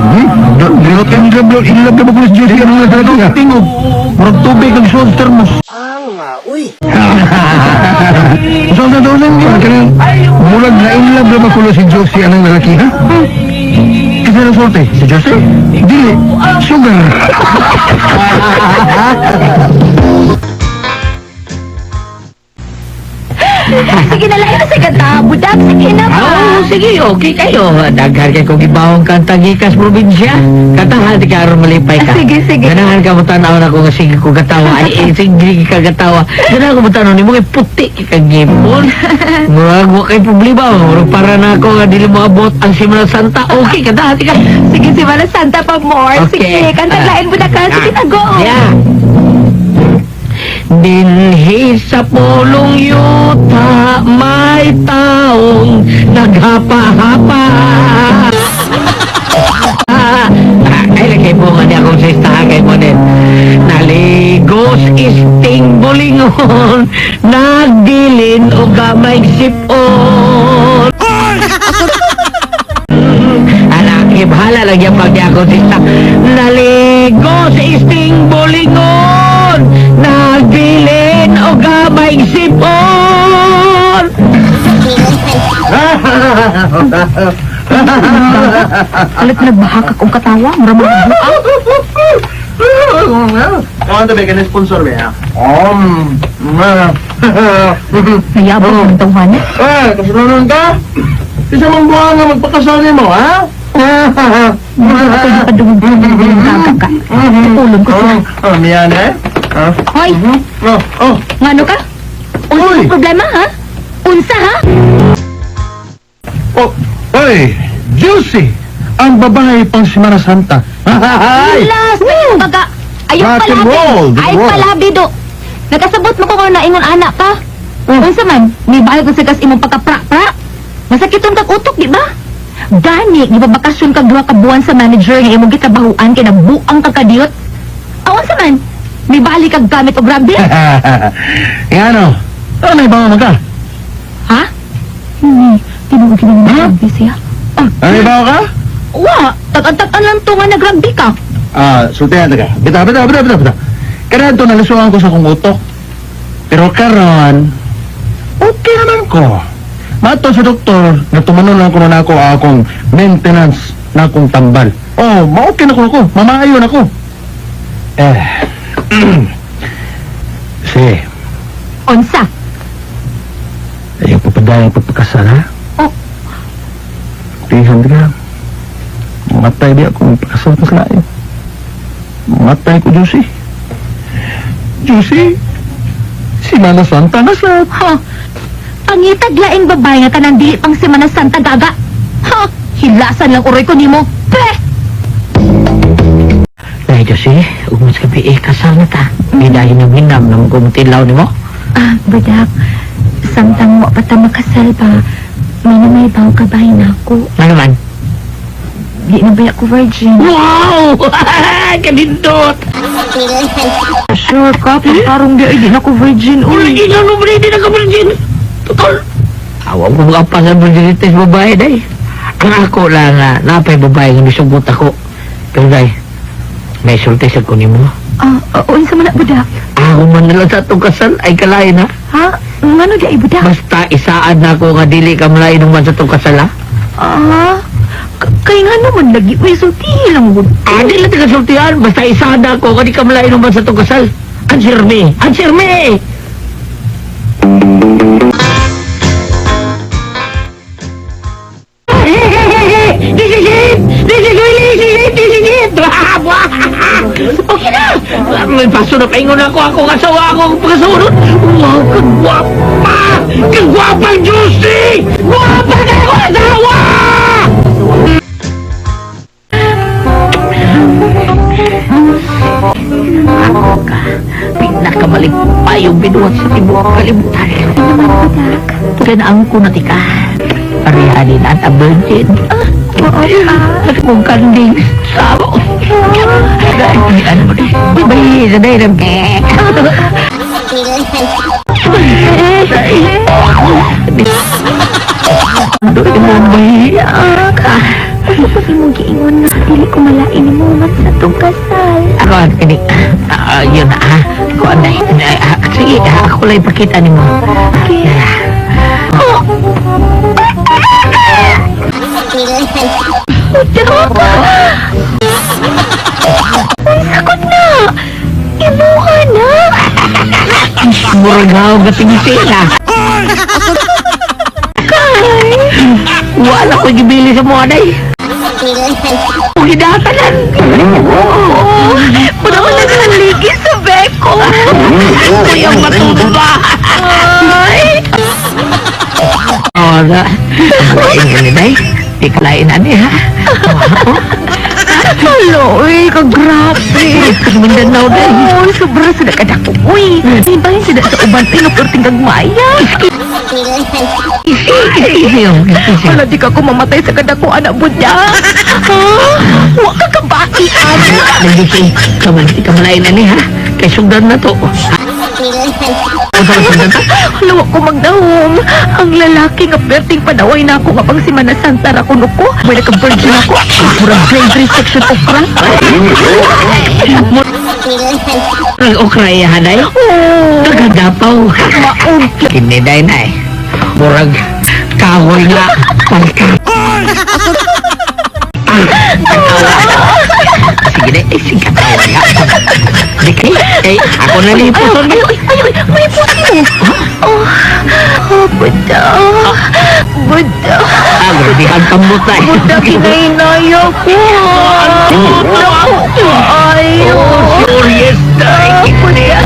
Lindot ka ng grablo. Ilab na ba ko sa Diyos? Ano na talaga? Tingog. Murag tubig ang suod termos. So, sa doon lang, murag na inlove na ba ko si Josie anang lalaki, ha? Kasi na sorte, si Josie? Dili, sugar. Sige na lang sa kanta, budak sige na ba? Oo, sige, okay kayo. Daghan kay kong ibawang kanta gikas probinsya. Kantahan di ka aron malipay ka. Sige, sige. Ganahan ka mo tanaw na ko nga sige ko katawa. Ay, eh, sige ka katawa. Ganahan ko mo tanaw nimo kay puti kay kag ngipon. Murag wa kay problema. Murag para na ako nga dili mo abot ang Simana Santa. Okay, kantahan di ka. Sige, Simana Santa pa more. Okay. Sige, kanta lain budak ka. Sige na, go. Yeah. Dinhi sa pulong yuta may taong naghapa-hapa. Ay, lagay po nga niya akong sista kay Monet. Naligos isting bulingon, nagbilin o gamay sipon. Anak, ibhala lang yung pagdiako sista. Naligo sa isting bulingon, nagbilin o gamay sipon. Alit nagbahakak og katawa, mura mo buang. Kawan to, ka sponsor ba? Nayabot ang tawhana. Eh, kasalanan ka? Isa mong buwan nga magpakasal mo, ha? Ako napadungog ng gaga ka. Tipulong ko sila. Oh, miyan eh? Ah? Hoy, Oh, oh. ngano ka? Unsa Uy! ang problema ha? Unsa ha? Oh, oy, Juicy! Ang babae pang Semana Santa. Ay! Hilas, baga. Ayaw Rock and palabi. roll, the Ay roll. palabi do. Nakasabot mo ko kung naingon anak ka. Unsa man, may bayad sa gas imong pagkapra-pra. Masakiton kag utok, di ba? Gani, di ba bakasyon kag duha ka buwan sa manager nga imong gitabahuan kay nabuang ka kadiyot? Ah, unsa man? May balik kag gamit og grabe? Nga ano? Ano na ibaw ka? Ha? Hindi, tinuod kini nga grabe siya. Ah, Ano ibaw ka? wa, tag-tag-an lang to nga nagrabe ka. Ah, sultihan ka. Bita, bita, bita, bita, bita. Kaya ito, nalisuan ko sa kong utok. Pero karon, okay naman ko. Mato sa doktor, natumanon lang ko na ako akong maintenance na akong tambal. Oh, ma-okay na ko ako. Mamaayo na ko. Eh, si, Unsa? ayaw papadayang pagpakasal, ha? Oh. Tihan ka. Matay di ako magpakasal ko sa lain. Matay ko, Josie. Josie, si Mana Santa na sa... Ha? Pangitag laing babae nga kanang dili pang Semana Santa gaga. Ha? Hilasan lang uroy ko nimo. Pe! Dahil kasi, umas gabi eh, kasal na ta. May dahil ng hinam na magkumtilaw ni mo. Ah, budak. Samtang mo pa ta makasal ba, may namaybaw ka ba ako? Ano man? Di na ba ako virgin? Wow! Kanindot! Sure ka, pagkarong di ay di na ko virgin. Uy, Uy, ino no, hindi na ka virgin. Total. Awa ko mga pa sa virginity sa babae, day. Ang ako lang na napay babae nga misugot ako. Pero day, may sulti sa kunin mo. ah, ah, unsa man na budak? Ako man na lang sa atong kasal ay kalain ha. Ha? Ngano di ay budak? Basta isaan na ako nga dili ka malain man sa atong kasal ha. Ah, kay nga naman lagi may sulti lang gud. Ah, di lang taga-sultihan. Basta isaan na ako nga di ka malain man sa atong kasal. Answer me! Answer me! This is it! This is really, this is it! This is it! Okay na! May paso na paingon ako, akong asawa, akong pagkasunod! Wow, kagwapa! Kagwapa ang Juicy! Gwapa na ako asawa! Ako ka, pinakamalipayong binuhat sa tibuok kalibutan. Kaya ko na tika. Parehani na at virgin. At kung kanding sabo. Ano mo Bay, sanay na. Doon mo bay. Ano pa imong giingon na dili ko malain nimo man sa tong kasal? Ako, kini, yun na, ah. Kuan na, sige, ako lang ipakita nimo. Okay. Oh. Sakot na! Imuha na! Murag haw ka tigisila. Kay! Wala ko gibili sa mga day. Gidatanan. Oh, Muna ko na naligi sa beko. Kaya matuba. Ay! Oh, na. Ay, day. Di ka lain ani ha. Hello, uy, kagrabe. Mindanao day. Oh, sobra sa nakadako. Uy, ibahin sila sa uban pinupurting gagmaya. Wala, di ka ko mamatay sa kadako, anak budya. Ha? Wa ka kabaki, anak. Nandiki, kamalain ani ha. Kay sugdan na to. Hala, wa ko magdahom. Ang lalaki nga perting panaway na ako nga pang Simana Santa ra kuno ko. May naka-virgin ako. Murag grade 3 section okra. Murag okra iya hanay. Oh, Kagagapaw. maog. Kini day na eh. Murag kahoy nga. Pangka. Sige na, eh, sige katawa nga. Di kay, eh, ako na lipuson. Ay, ay, ay, ay, may puti mo. Oh, oh, buda. Buda. Ah, grabe ang pambutay. Buda, kinainaya ko. Naku, ay. Oh, serious day. Buda.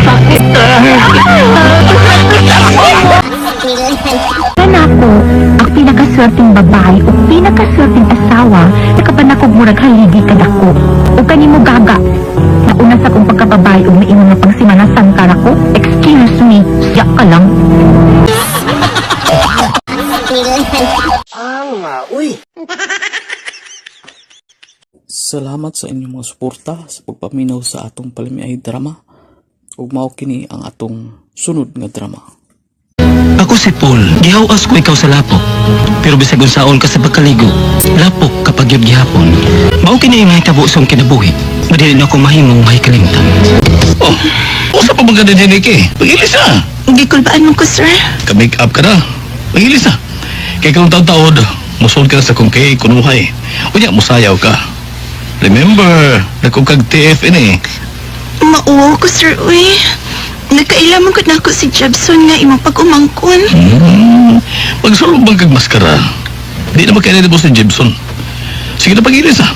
Sakit Kanako, ang pinakaswerteng babae o pinakaswerteng asawa nakapanakog murag haligi kadako. O kanimo gaga. Nauna sa kong pagkababae ug maingon nga pang Simana Santa ra ko. Excuse me, siya ka lang. Salamat sa inyong mga suporta sa pagpaminaw sa atong palamiay drama. Ug mao kini ang atong sunod nga drama. Ako si Paul, gihawas ko ikaw sa lapok. Pero bisag unsaon ka sa pagkaligo, lapok kapag yun gihapon. Mao kini ang nahitabo sa akong kinabuhi. Madili na ako mahimong mahikalimtan. Oh, usa pa mga din eh. Pagilis na. Gikulbaan mo ko, sir. Ka-make up ka na. Pagilis na. Kay karong taon-taon, musulod ka na sa kung kay kunuhay. Unya, musayaw ka. Remember, nagkong kag TF ini. Mauwaw ko, sir, uy. Nagkaila man gud nako si Jebson nga imong pag-umangkon. Pagsulong bang kag maskara, di na magkaila mo si Jebson. Sige na pagilis ah.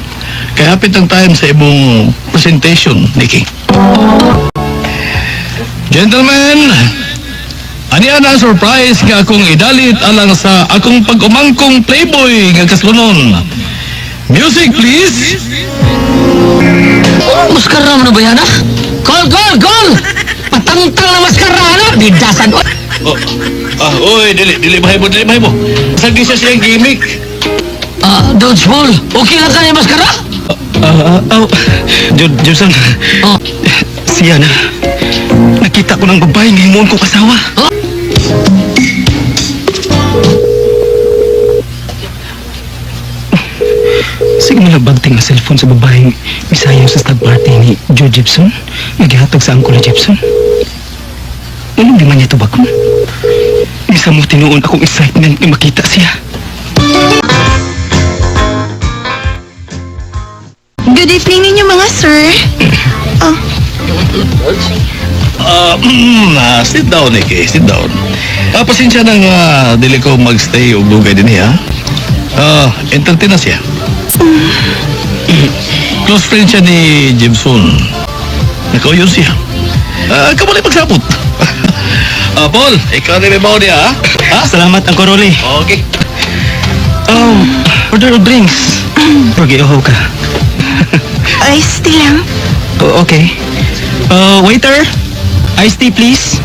Kaya hapit ang time sa imong presentation, Nikki. Gentlemen, ani ana ang surprise nga akong idalit alang sa akong pag-umangkong playboy nga kaslunon. Music, please! Oh, maskara mo na ba yan, ah? Call, call, call! Patangtang na maskara, ano? Didasan, oh. Oh, ah, oy, dili, dili mahimo, dili mahimo. Sagi siya siyang gimmick. Ah, Dodgeball, okay lang ka na yung maskara? Oh, Jebson. Oh. Siya na. Nakita ko ng babae nga himuon kong asawa. Oh. Sige malabagting ang cellphone sa babaeng misayaw sa stag party ni Joe Gibson. Naghihatag sa angko ni Gibson. Anong di man niya tubakon? Isa mo tinuon akong excitement na makita siya. Good evening ninyo mga sir. Oh, Sit down, Nikki. Sit down. Pasensya na nga, dili ko magstay og dugay din ha. Entertain na siya. Close friend siya ni Jimson. Nakauyon siya. Ikaw pala pagsapot. Paul, ikaw na may niya, ha? Ha? Salamat, Uncle Rolly. Okay. Order of drinks. Okay, uhaw ka. Ice tea lang. Oh, okay. Waiter, iced tea, please.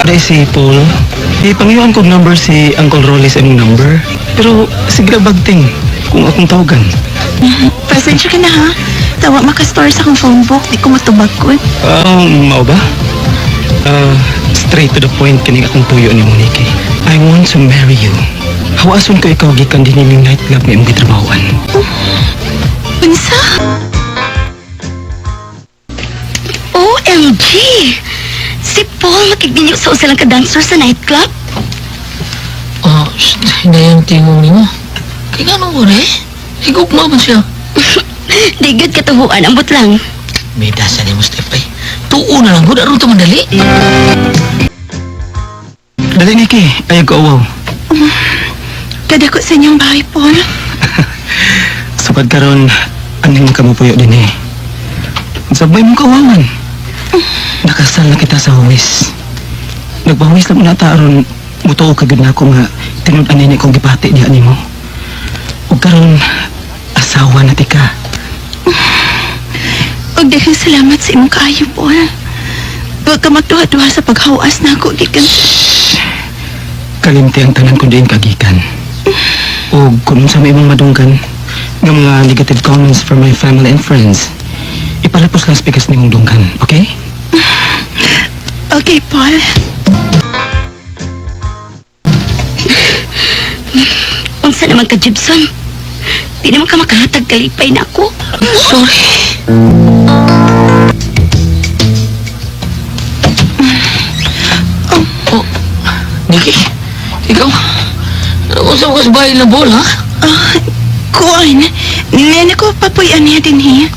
Aray si Paul. Ipangayuan kong number si Uncle Rolly sa imong number. Pero sige bagting kung akong tawagan. Pasensya ka na ha. Tawa makastore sa akong phone book. Di ko matubag ko. Mao ba? Straight to the point kining akong tuyo ni Monique. I want to marry you. Hawason ko ikaw gikan din imong nightclub nga imong gitrabahoan. Unsa? OMG! Si Paul makigninyo sa usa lang ka dancer sa nightclub? Oh, shh, hinayang tingong nimo. Kay ngano mo re? Higugma man siya. Di good katubuan, ambot lang. May dasa ni mo, Steph, ay. Tuo na lang, gud aron ta mandali. Dali, Nikki. Ayaw ko uwaw. Kadako sa inyong bahay, Paul. Sukad karon aning makamupuyo din eh. Sabay mong kawawan. Nakasal na kita sa huwis. Nagpahuwis lang na ta aron mutuo ka gud nako nga tinud-an nini kong gipati diha nimo. Ug karon asawa na tika. Ug daghang salamat sa imong kaayo, Paul. Huwag ka magduha-duha sa paghawas na ako gikan. Kalimti ang tanan ko diin kagikan. Ug kung unsa may imong madunggan nga mga negative comments from my family and friends, ipalapos lang speakers nimong dunggan, okay? Okay, Paul. Unsa naman ka, Gibson? Di naman ka makahatag kalipay na ako. Sorry. Oh, Nikki, ikaw? Ano sa bahay na ball, ha? Ah, kuan. Nene ko papuyan niya din eh.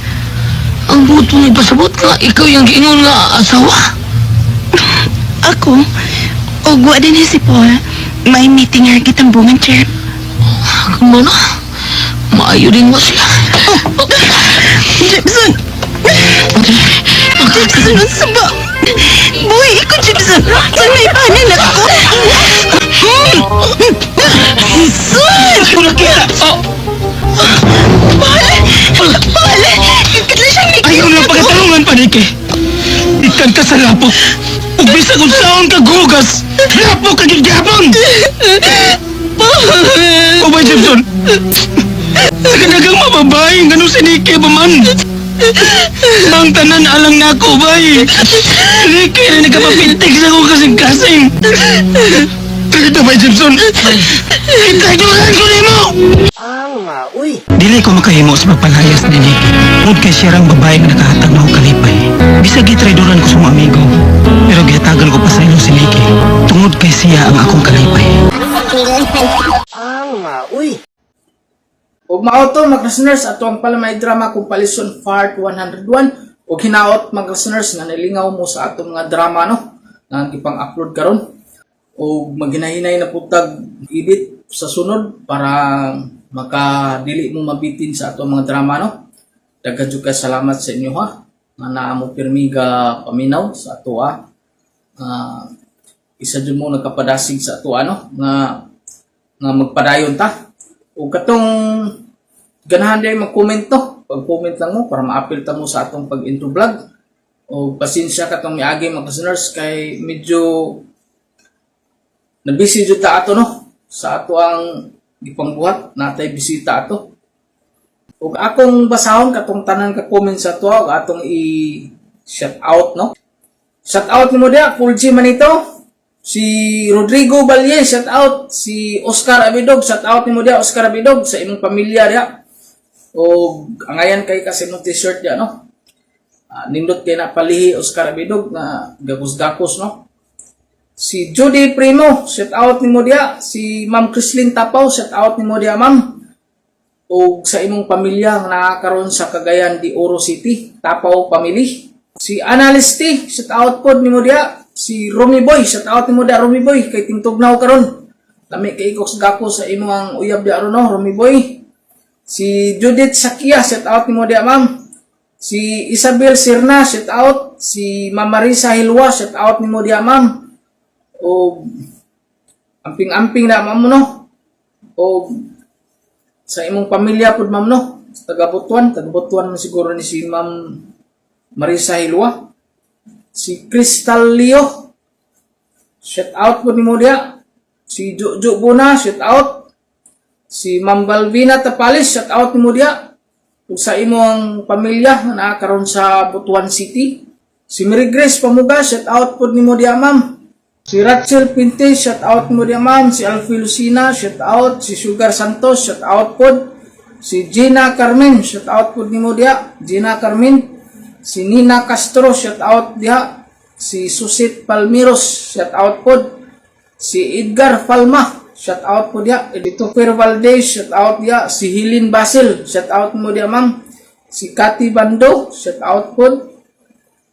Ang buto ni pasabot nga, ikaw yung giingon nga asawa. Ako, ug wa din si Paul. May meeting nga gitambungan, chair. Kumano? Maayo din mo siya. Oh, Gibson! Gibson, unsa ba? Buhi ko, Gibson! Saan may panan ako? Gibson! Oh! Paul! Paul! Katla siyang Ayaw lang pagkatarungan pa, Nikki. Ikan ka sa lapok. Ug bisag unsaon ka gugas, lapok ka gyud gihapon. Paul! O ba, Jimson? Sa kanagang mababae, ganun si Nikki ba man? Ang tanan alang nako, bay. Nikki na nagkapapintig sa akong kasing-kasing. Kaya ba, Jimson? Itagduran ko nimo! Dili ko makahimo sa pagpalayas ni Nikki. Tungod kay siya ang babae nga nakahatag na kalipay. Bisag gitraydoran ko sa mga amigo. Pero gihatagan ko pa sa ilo si Nikki. Tungod kay siya ang akong kalipay. Ug mao to mga listeners, ato ang palamay drama compilation part 101 ug hinaot mga listeners nga nalingaw mo sa atong mga drama no nga gipang-upload karon. Ug maghinahinay na putag edit sa sunod para makadili mo mabitin sa atong mga drama no. Daghan jud kay salamat sa inyo ha nga naa mo pirmi ga paminaw sa ato. Isa jud mo nagkapadasig sa ato no nga nga magpadayon ta. Ug katong ganahan din mag-comment to. Pag-comment lang mo para ma-appeal ta mo sa atong pag-intro vlog. O pasensya katong miagi mga listeners kay medyo nabisi jud ta ato no sa ato ang gipangbuhat natay bisita ato. Ug akong basahon katong tanan ka comment sa ato ug atong i shout out no. Shout out nimo dia Full G Manito. Si Rodrigo Balye, shout out. Si Oscar Abidog, shout out nimo dia Oscar Abidog sa imong pamilya dia. O angayan kay kasi imong t-shirt dia no. Nindot kay na palihi Oscar Abidog na gakos-gakos no. Si Judy Primo, shout out nimo dia. Si Ma'am Chrislyn Tapaw, shout out nimo dia ma'am. O sa imong pamilya nga naa karon sa Cagayan de Oro City, Tapaw family. Si Analyst T, shout out pod nimo diha. Si Romy Boy, shout out nimo diha, Romy Boy, kay tingtugnaw karon. Lami kay gakos sa imong uyab diha ron, no, Romy Boy. Si Judith Sakia, shout out nimo diha, ma'am. Si Isabel Sirna, shout out. Si Ma'am Marisa Hilwa, shout out nimo diha, ma'am. O amping-amping na, ma'am, no. O sa imong pamilya pud, ma'am, no. Sa taga Butuan, taga Butuan man siguro ni si Ma'am Marisa Hilwa. Si Crystal Leo, shout out po nimo diha. Si Jojo Buna, shout out. Si Ma'am Balvina Tapalis, shout out nimo diha. Ug sa imong pamilya nga naa karon sa Butuan City. Si Mary Grace Pamuga, shout out pod nimo diha, ma'am. Si Rachel Pinte, shout out mo diha, ma'am. Si Alfie Lucina, shout out. Si Sugar Santos, shout out pod. Si Gina Carmen, shout out pod nimo diha. Gina Carmen. Si Nina Castro, shout out diha. Si Susit Palmiros, shout out pod. Si Edgar Palma, shout out po diha. Edito Fer Valdez, shout out diha. Si Hilin Basil, shout out mo diha, ma'am. Si Cathy Bando, shout out pod.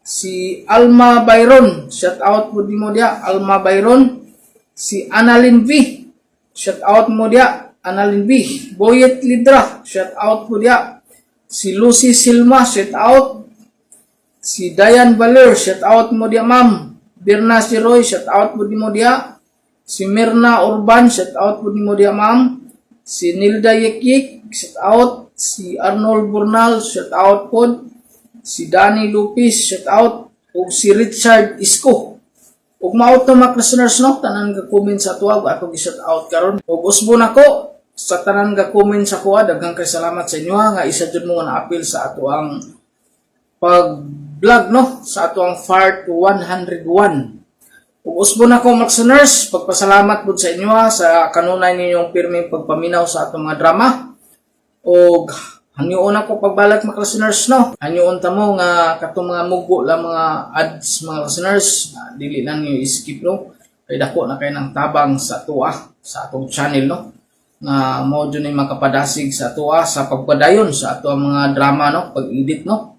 Si Alma Byron, shout out po mo diha. Alma Byron. Si Annalyn V, shout out mo diha. Annalyn V. Boyet Lidra, shout out po diha. Si Lucy Silma, shout out. Si Diane Valer, shout out mo diha, ma'am. Birna Siroy, shout out po mo diha. Si Mirna Urban, shout out po nimo diha, ma'am. Si Nilda Yekyik, shout out. Si Arnold Burnal, shout out pod. Si Danny Lupis, shout out. Ug si Richard Isko. Ug mao to, mga listeners, no, tanan ga comment sa tuwa ato gi-shout out karon. Ug usbo nako sa tanan ga comment sa kuha, daghang kay salamat sa inyo ha, nga isa jud mo nga naapil sa ato ang pag vlog, no, sa ato ang part 101. Ug usbo na ko, mga listeners, pagpasalamat pud sa inyo ha, sa kanunay ninyong pirming pagpaminaw sa atong mga drama. Og hangyoon ako pagbalik, mga listeners, no. Hangyoon ta mo nga katong mga mugo lang mga ads, mga listeners, dili lang niyo i-skip, no. Kay dako na kay ng tabang sa tuwa sa atong channel, no. Nga mao jud ni makapadasig sa tuwa sa pagpadayon sa ato ang mga drama, no, pag-edit, no.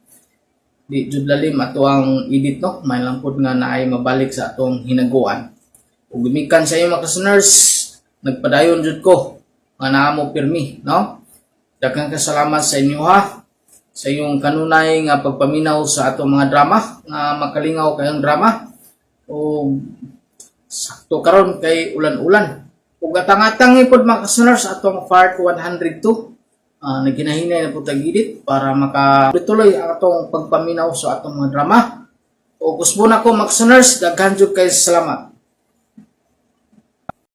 Di jud lalim ato ang edit, no, may lang pud nga naay mabalik sa atong hinaguan. Ug gumikan sa inyo, mga listeners, nagpadayon jud ko nga naa mo pirmi, no. Daghang kasalamat sa inyo ha, sa inyong kanunay nga pagpaminaw sa atong mga drama, nga makalingaw kayong drama. O sakto karon kay ulan-ulan. Ug atang-atang pod, mga listeners, atong part 102. Naginahinay na po tag edit para makatuloy ang atong pagpaminaw sa atong mga drama. O usbo na ko, mga listeners, daghan jud kay salamat.